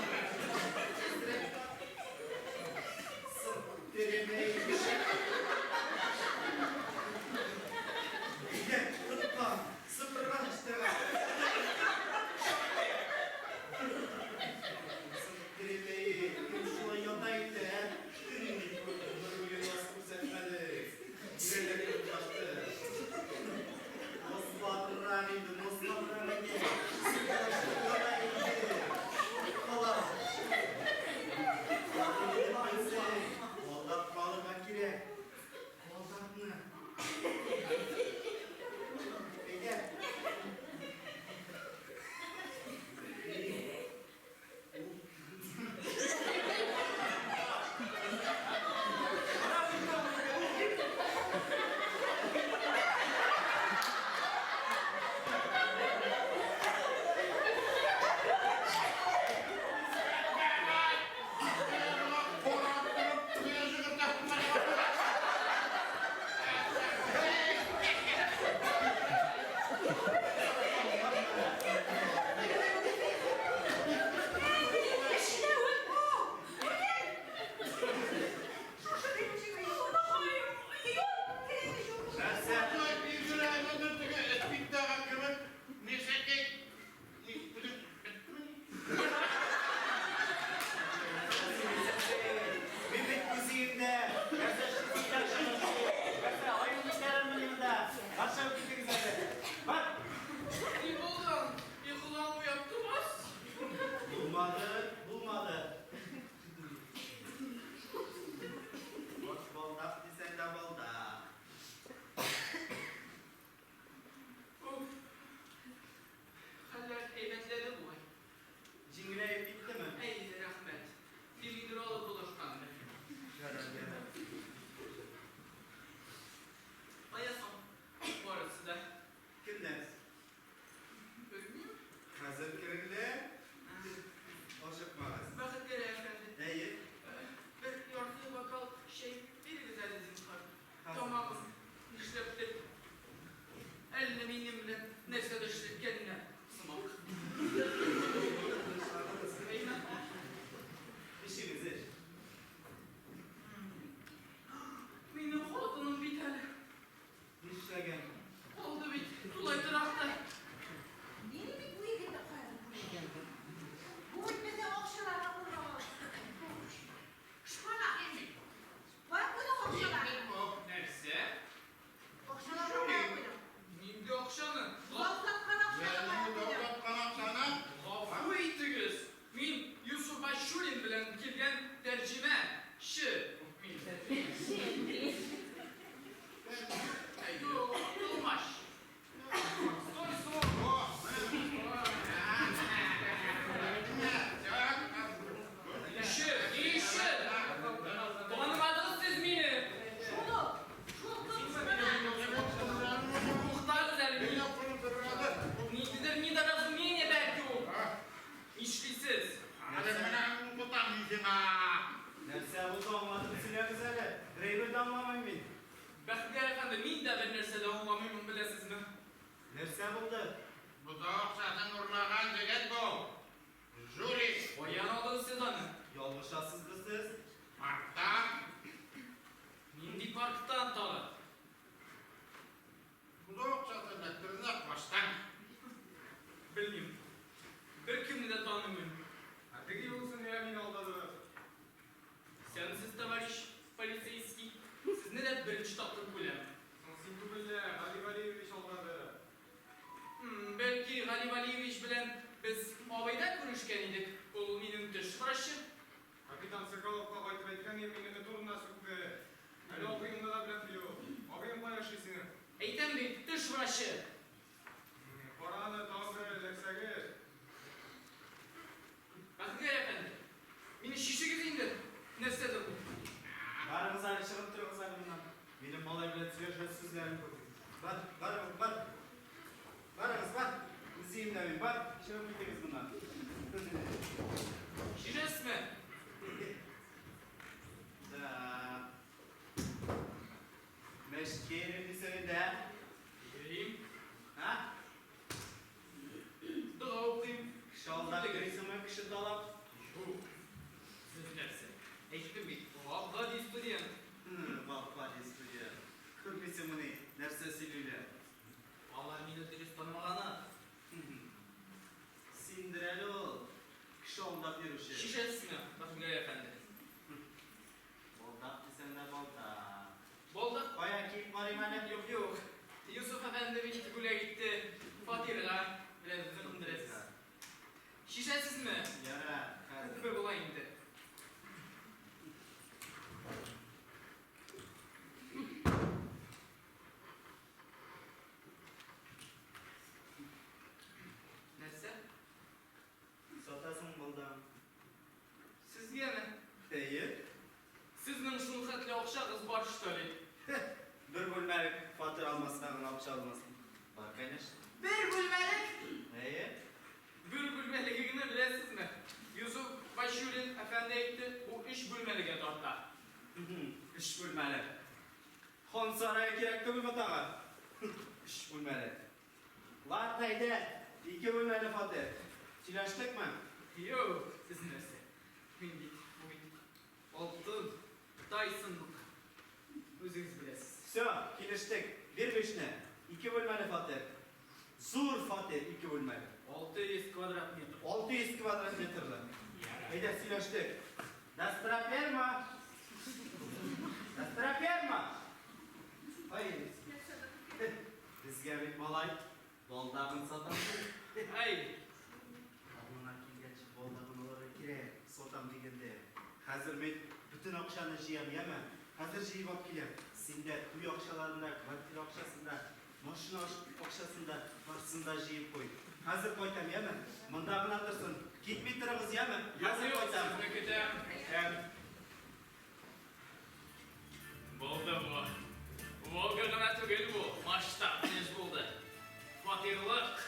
Тизрәк тап. Әйдә, тоткан, сыпырган өстәгә. Кем шулай ята инде, ә? Берни күрдем, бер уен аз күрсәтмәдегез. Йөрәгем йомшашты. Мослабрак инде, мослабрак инде. Сыпырышып ята инде. Кала. Алдап калырга кирәк. Алдапны. Әйдә. Эшләвең бу! Күрдең? Шушы Ходаем, юк, керәме юк. Нәрсә? Мин бит үз өемдә. Нәрсә эшлисең шул? Нәрсә, аю күтәрәммени монда? Бар чыгып китегез әле. Бар. Ни булган? Йокыдан уяттыгыз? Булмады, булмады. Баш балдак дисәң дә балдак. Уф. Хәлләр әйбәтләде бугай. Җиңеләеп киттеме? Әй, рәхмәт. Телевизор алып булышкандыр. Ярар, ярар. Кая соң? Барысы да. Кемнәр? Белмим. Хәзер керерләр. Ашыкмагыз. Бәхетгәрәй әфәнде. Әйе. Бер ярты бокал чәй бирегез әле, зинһар. Хәзер. Тамагым нишләптер әллә минем белән нәрсәдер эшләткәннәр сымак. Тынычланыгыз. Әйме? Эчегез, эч. Минем хатыным бит әле. Нишләгән? Алды бит, тулай торакта. Мин бит бу егетне каян күргән. Бу бит безнең акчаларны урлаган. Шпана. Кая куйдың акчаларны? Нәрсә? Акчаларны кая куйдың? Нинди акчаны? Бал саткан акчаны кая куйдың? Гафу итегез. Мин Юсуф Айчурин белән килгән тәрҗемәче. Мин. Юк, тылмач. Стой, стой. Ишек, ишек. Танымадыгыз сез мине. Шул, шул шпана. Туктагыз әле. Ниндидер недоразумение бәлки ул. Нишлисез? Нәрсә булды аңлатып сөйләгез әле. Берәйбер дә аңламыйм мин. Бәхтияр әфәнде, мин дә бер нәрсә дә аңламыйм, беләсезме? Нәрсә булды? Урлаган егет бу. Жулик. Каян алдыгыз сез аны? Ялгышасыздыр сез. Парктан. Нинди парктан тагы? Бозау акчасын эләктерде баштан. Белмим. Беркемне дә танымыйм. Ә теге юлысын нигә мине алдадыгыз? Исәнмесез, товарищ полицейский. Сезне дә беренче тапкыр күрәм. Соң син түгел лә, Гали Валиевич алдады. Бәлки Гали Валиевич белән без абыйда күрешкән идек. Ул минем теш врачы. Капитан Соколовка кайтып әйткән идем, мине турына сүкте. Әле абыеңны да беләсе юк. Абыең кая эшли синең? Әйтәм бит, теш врачы. Кара аны, тагын берәр эләксәгез. Бәхтияр әфәнде, мине чишегез инде. Нәрсәдер бу? Барыгыз әле, чыгып торыгыз әле моннан. Минем малай белән сөйләшәсе сүзләрем күп. Бар, барыгыз, бар. Барыгыз, бар. Үз өемдә мин, бар. Чыгып китегез моннан. Чишәсезме? Да. Мәчеткә йөрим дисең инде, ә? Йөрим. Һа? Дога укыйм. Кеше алдап йөрисеңме, кеше талап? Юк. Сез нәрсә? Әйттем бит, гап-гади студент. Гап-гади студент. Күрмисеңмени, нәрсә сөйлиләр? Алар мине дөрес танымаганнар. Синдер әле ул, кеше алдап йөрүче. Чишәсезме, Бәхтигәрәй әфәнде? Балдак дисәң дә балдак. Балдак? Кая, киеп карыйм әле. Юк, юк. Йосыф әфәнде бит бүләк итте фатирга. Беләсез, үзегез беләсез. Чишәсезме? Ярар, хәзер. Күпме була инде? Нәрсә? Сатасың балдагын. Сезгәме? Әйе. Сезнең шул хәтле акчагыз бар, что ли? Бер бүлмәлек фатир алмаска гына акча алмасын. Бар, конечно. Бер бүлмәлек? Әйе. Бер бүлмәлеге генә беләсезме? Юсуф Бачурин әфәнде әйтте, бу өч бүлмәлегә тарта. Өч бүлмәле. Хан сарае кирәк түгелме тагы? Өч бүлмәле. Ладно, әйдә, ике бүлмәле фатир. Сөйләштекме? Юк, сез нәрсә? Мин бит, бу бит алтын Тайсонныкы. Үзегез беләсез. Все, килештек. Бир бишне. Ике бүлмәле фатир. Зур фатир, ике бүлмәле. 600 квадрат метр. 600 квадрат метрлы. Әйдә, сөйләштек. Достроперма! Достроперма! Ай, безгә бит малай балдагын сатам ди. Әй! Авылына килгәч, балдагын алырга кирәк, сатам дигәндә. Хәзер мин бөтен акчаны җыям, яме? Хәзер җыеп алып киләм. Син дә туй акчаларын да, квартира акчасын да, машина акчасын да, барысын да җыеп куй. Хәзер кайтам, яме? Монда гына торсын. Китми торыгыз, яме? Хәзер кайтам. Сезне көтәм. Һәм. Булды бу. Волга гына түгел бу, масштаб эш булды. Фатирлык.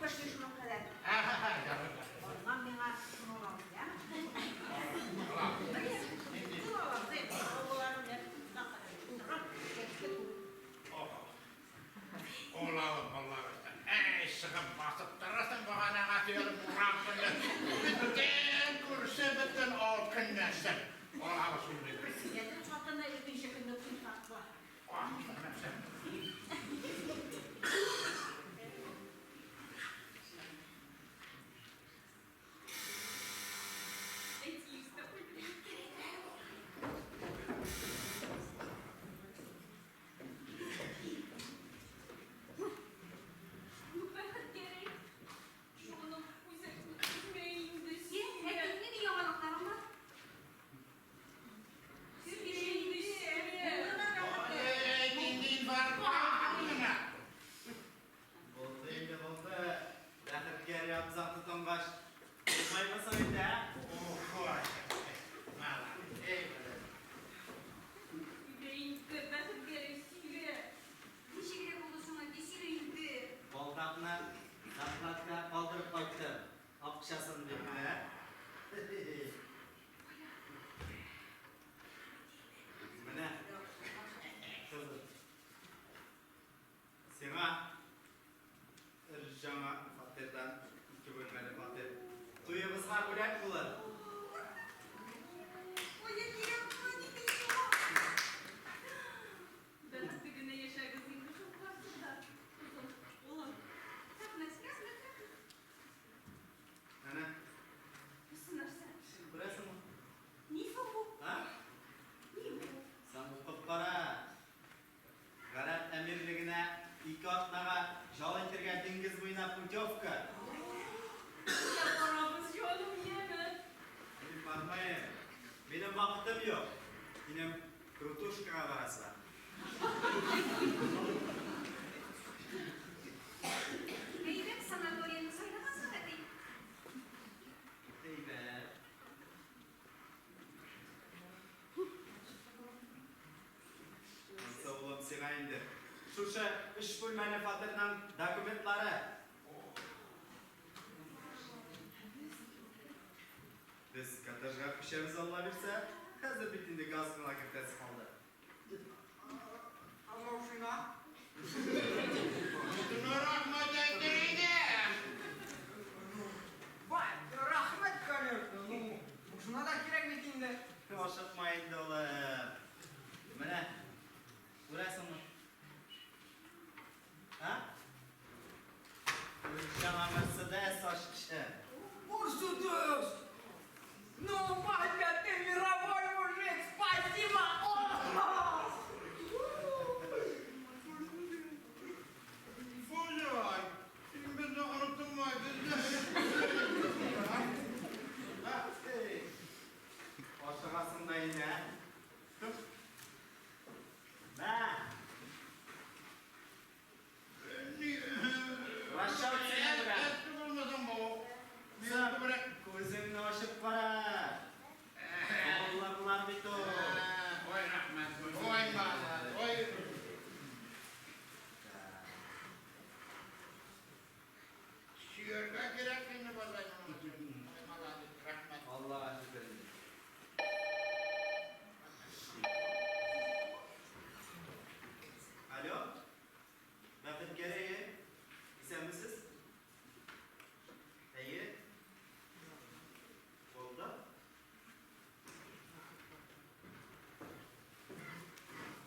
Күп эшли шуның кадәр. Аннан миңа шуны алабыз, яме? Шуны алабыз, әй, балаларым белән Алабыз, алабыз. Әй, чыгып басып торасың баганага сөялеп урам көне. Бөтен күрше, бөтен авыл көнләшеп. Алабыз шундый. Председатель хатыны икенче көнне инфаркт була. Ну, Бәхетгәрәй, җаным, үзәкне өзмә инде Йә, син. әти, нинди яңалыкларың бар? Сөйлә инде, сөйлә. Эй, нинди инфаркт менә. Булды инде, булды. Бәхетгәрәй абзаң тотынгач, булмаймы соң инде, ә? Ой, молодец. Эй, молодец. Сөйлә инде, Бәхетгәрәй, сөйлә. Ничегрәк булды соң, әти, сөйлә инде. Балдакны закладка калдырып кайттым. Акчасын бирделәр. Менә, кызым. Сиңа өр-яңа фатирдан ике бүлмәле фатир. Туебызга бүләк булыр. Ой, әти, рәхмәт инде сиңа. Бәхетле генә яшәгез инде шул квартирда. Кызым, улым. Рәхмәт, рәхмәт, рәхмәт. Әнә, Бусы нәрсә? күрәсеңме? Ни соң бу? А? Ни бу? Син укып кара. Гарәп Әмирлегенә 2 атнага ял итәргә диңгез буена путевка. Кая барабыз, җаным, яме? Мин бармыйм. Минем вакытым юк. Минем Крутушкага барасы бар. Әйбәт санаторияне сайлагансың, әти. Әйбәт. Ансы, улым, сиңа инде. Шушы өч бүлмәле фатирның документлары. Без коттеджга күчәбез, Алла бирсә. Хәзер бит инде газ гына кертәсе калды. А машина? Ну, рәхмәт әйтер идем. Бай, рәхмәт, конечно. Ну, машина да кирәк бит инде. Ашыкма инде, улым. Менә, күрәсеңме? А? Яңа Мерседес ачкычы. Мерседес! Ну, батя, ты мировой мужик, спасибо! О! Фуляй, син безне оныттыңмы? Безне. Эй, ашыгасың да инде, ә? Тор. Мә, Расчет сиңа белән. Булмасын бу. Син күзеңне ачып кара. Долларлар бит ул. Ой, рәхмәт. Ой, молодец. Ой. Сөяргә кирәк инде балай. Ой, молодец, рәхмәт. Аллага шөкер инде. Алло? Бәхетгәрәй, исәнмесез? Әйе. Булды.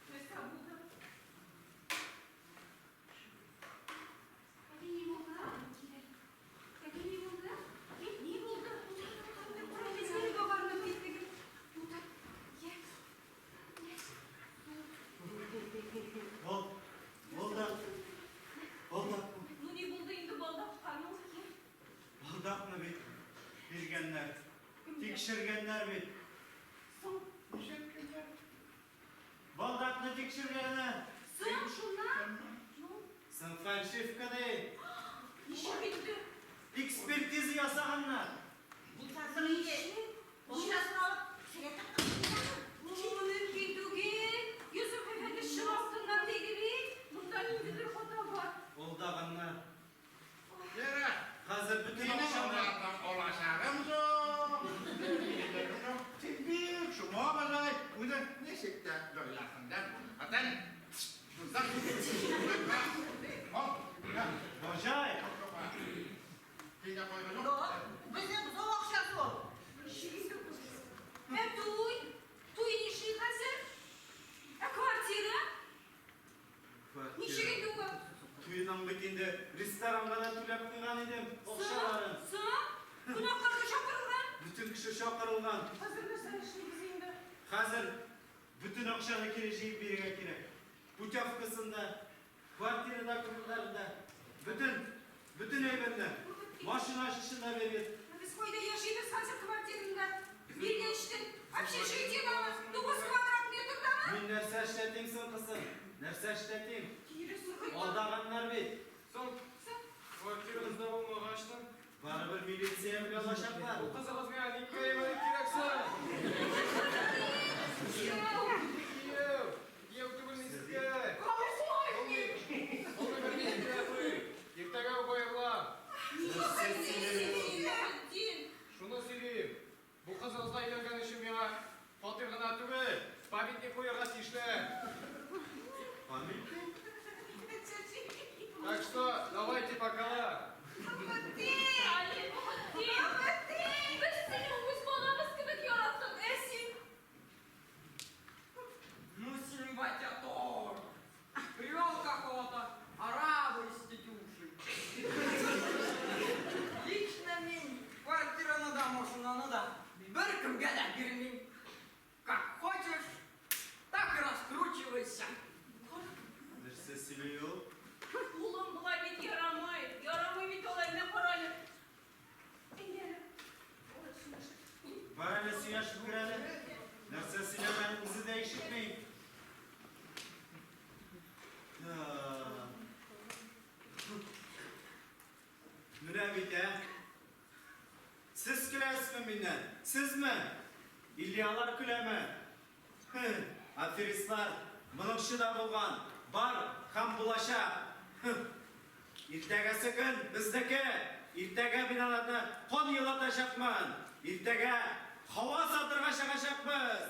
Нәрсә булды? Әти, ни булды? Әти, ни булды? Ни булды? Ни багарынып киттегез? Туктат. Йә. Йә. Бул. Булды. Булды. Ну, ни булды инде балдакка? Ну, Балдакны бит биргәннәр. Тикшергәннәр бит. Соң, Нишләткәннәр? Балдакны тикшергәннәр. соң шуннан? Ну, Соң фальшивка ди. ничек инде? Экспертиза ясаганнар. Булсасын инде. Булсасын алып, сәләтеп Бу мөмкин түгел. Йосыф әфәнде шым астыннан диде бит. Монда ниндидер хата бар. Алдаганнар. Ярар. алынган. Хәзер нәрсә эшлибез инде? Хәзер бөтен акчаны кире җыеп бирергә кирәк. Путевкасын да, квартира документларын да, бөтен, бөтен әйберне. Машина ачкычын да бирегез. Без кайда яшибез хәзер квартирында? Биргәчтен, общежитиедамы? 9 квадрат метрдамы? Мин нәрсә эшләтим соң, кызым? Нәрсә эшләтим? Кире сукыйм. Алдаганнар бит. Соң, квартирагыз да булмагач та. Барыбер милиция белән алачаклар. Бу кызыгыз миңа никкә әйбәт кирәк соң? Кияү! Кияү! Кияү түгел мин сезгә. Колхозник! Булмый берни дә кирәкми. Иртәгә үк аерылам. Мөхетдин! Шуны сөйлим. Бу кызыгызга өйләнгән өчен миңа фатир гына түгел, памятник куярга тиешләр. Памятник? Так что давайте пока. Мөхетдин! Али, Мөхетдин! Без сине үз балабыз кебек яраттык, ә син? Ну, син, батя, тоже. Привел какого-то араба из Тетюши. Лично мин квартираны да, машинаны да беркемгә дә бирмим. Как хочешь, так и раскручивайся. Нәрсә сөйли ул? Улым, болай бит ярамый. Ярамый бит алай, менә кара әле. Әйдә әле. Алай сөйләшеп. Бар әле сөйләшеп күр әле. Нәрсә сөйләгәнен үзе дә ишетми. Так. Менә бит, ә? Сез көләсезме миннән? Сезме? Или алар көләме? Хе, аферистлар моңарчы да булган, бар һәм булачак. Хе. Иртәгәсе көн безнеке. Иртәгә мин аларны кан елатачакмын. Иртәгә һава сатырга чыгачакбыз.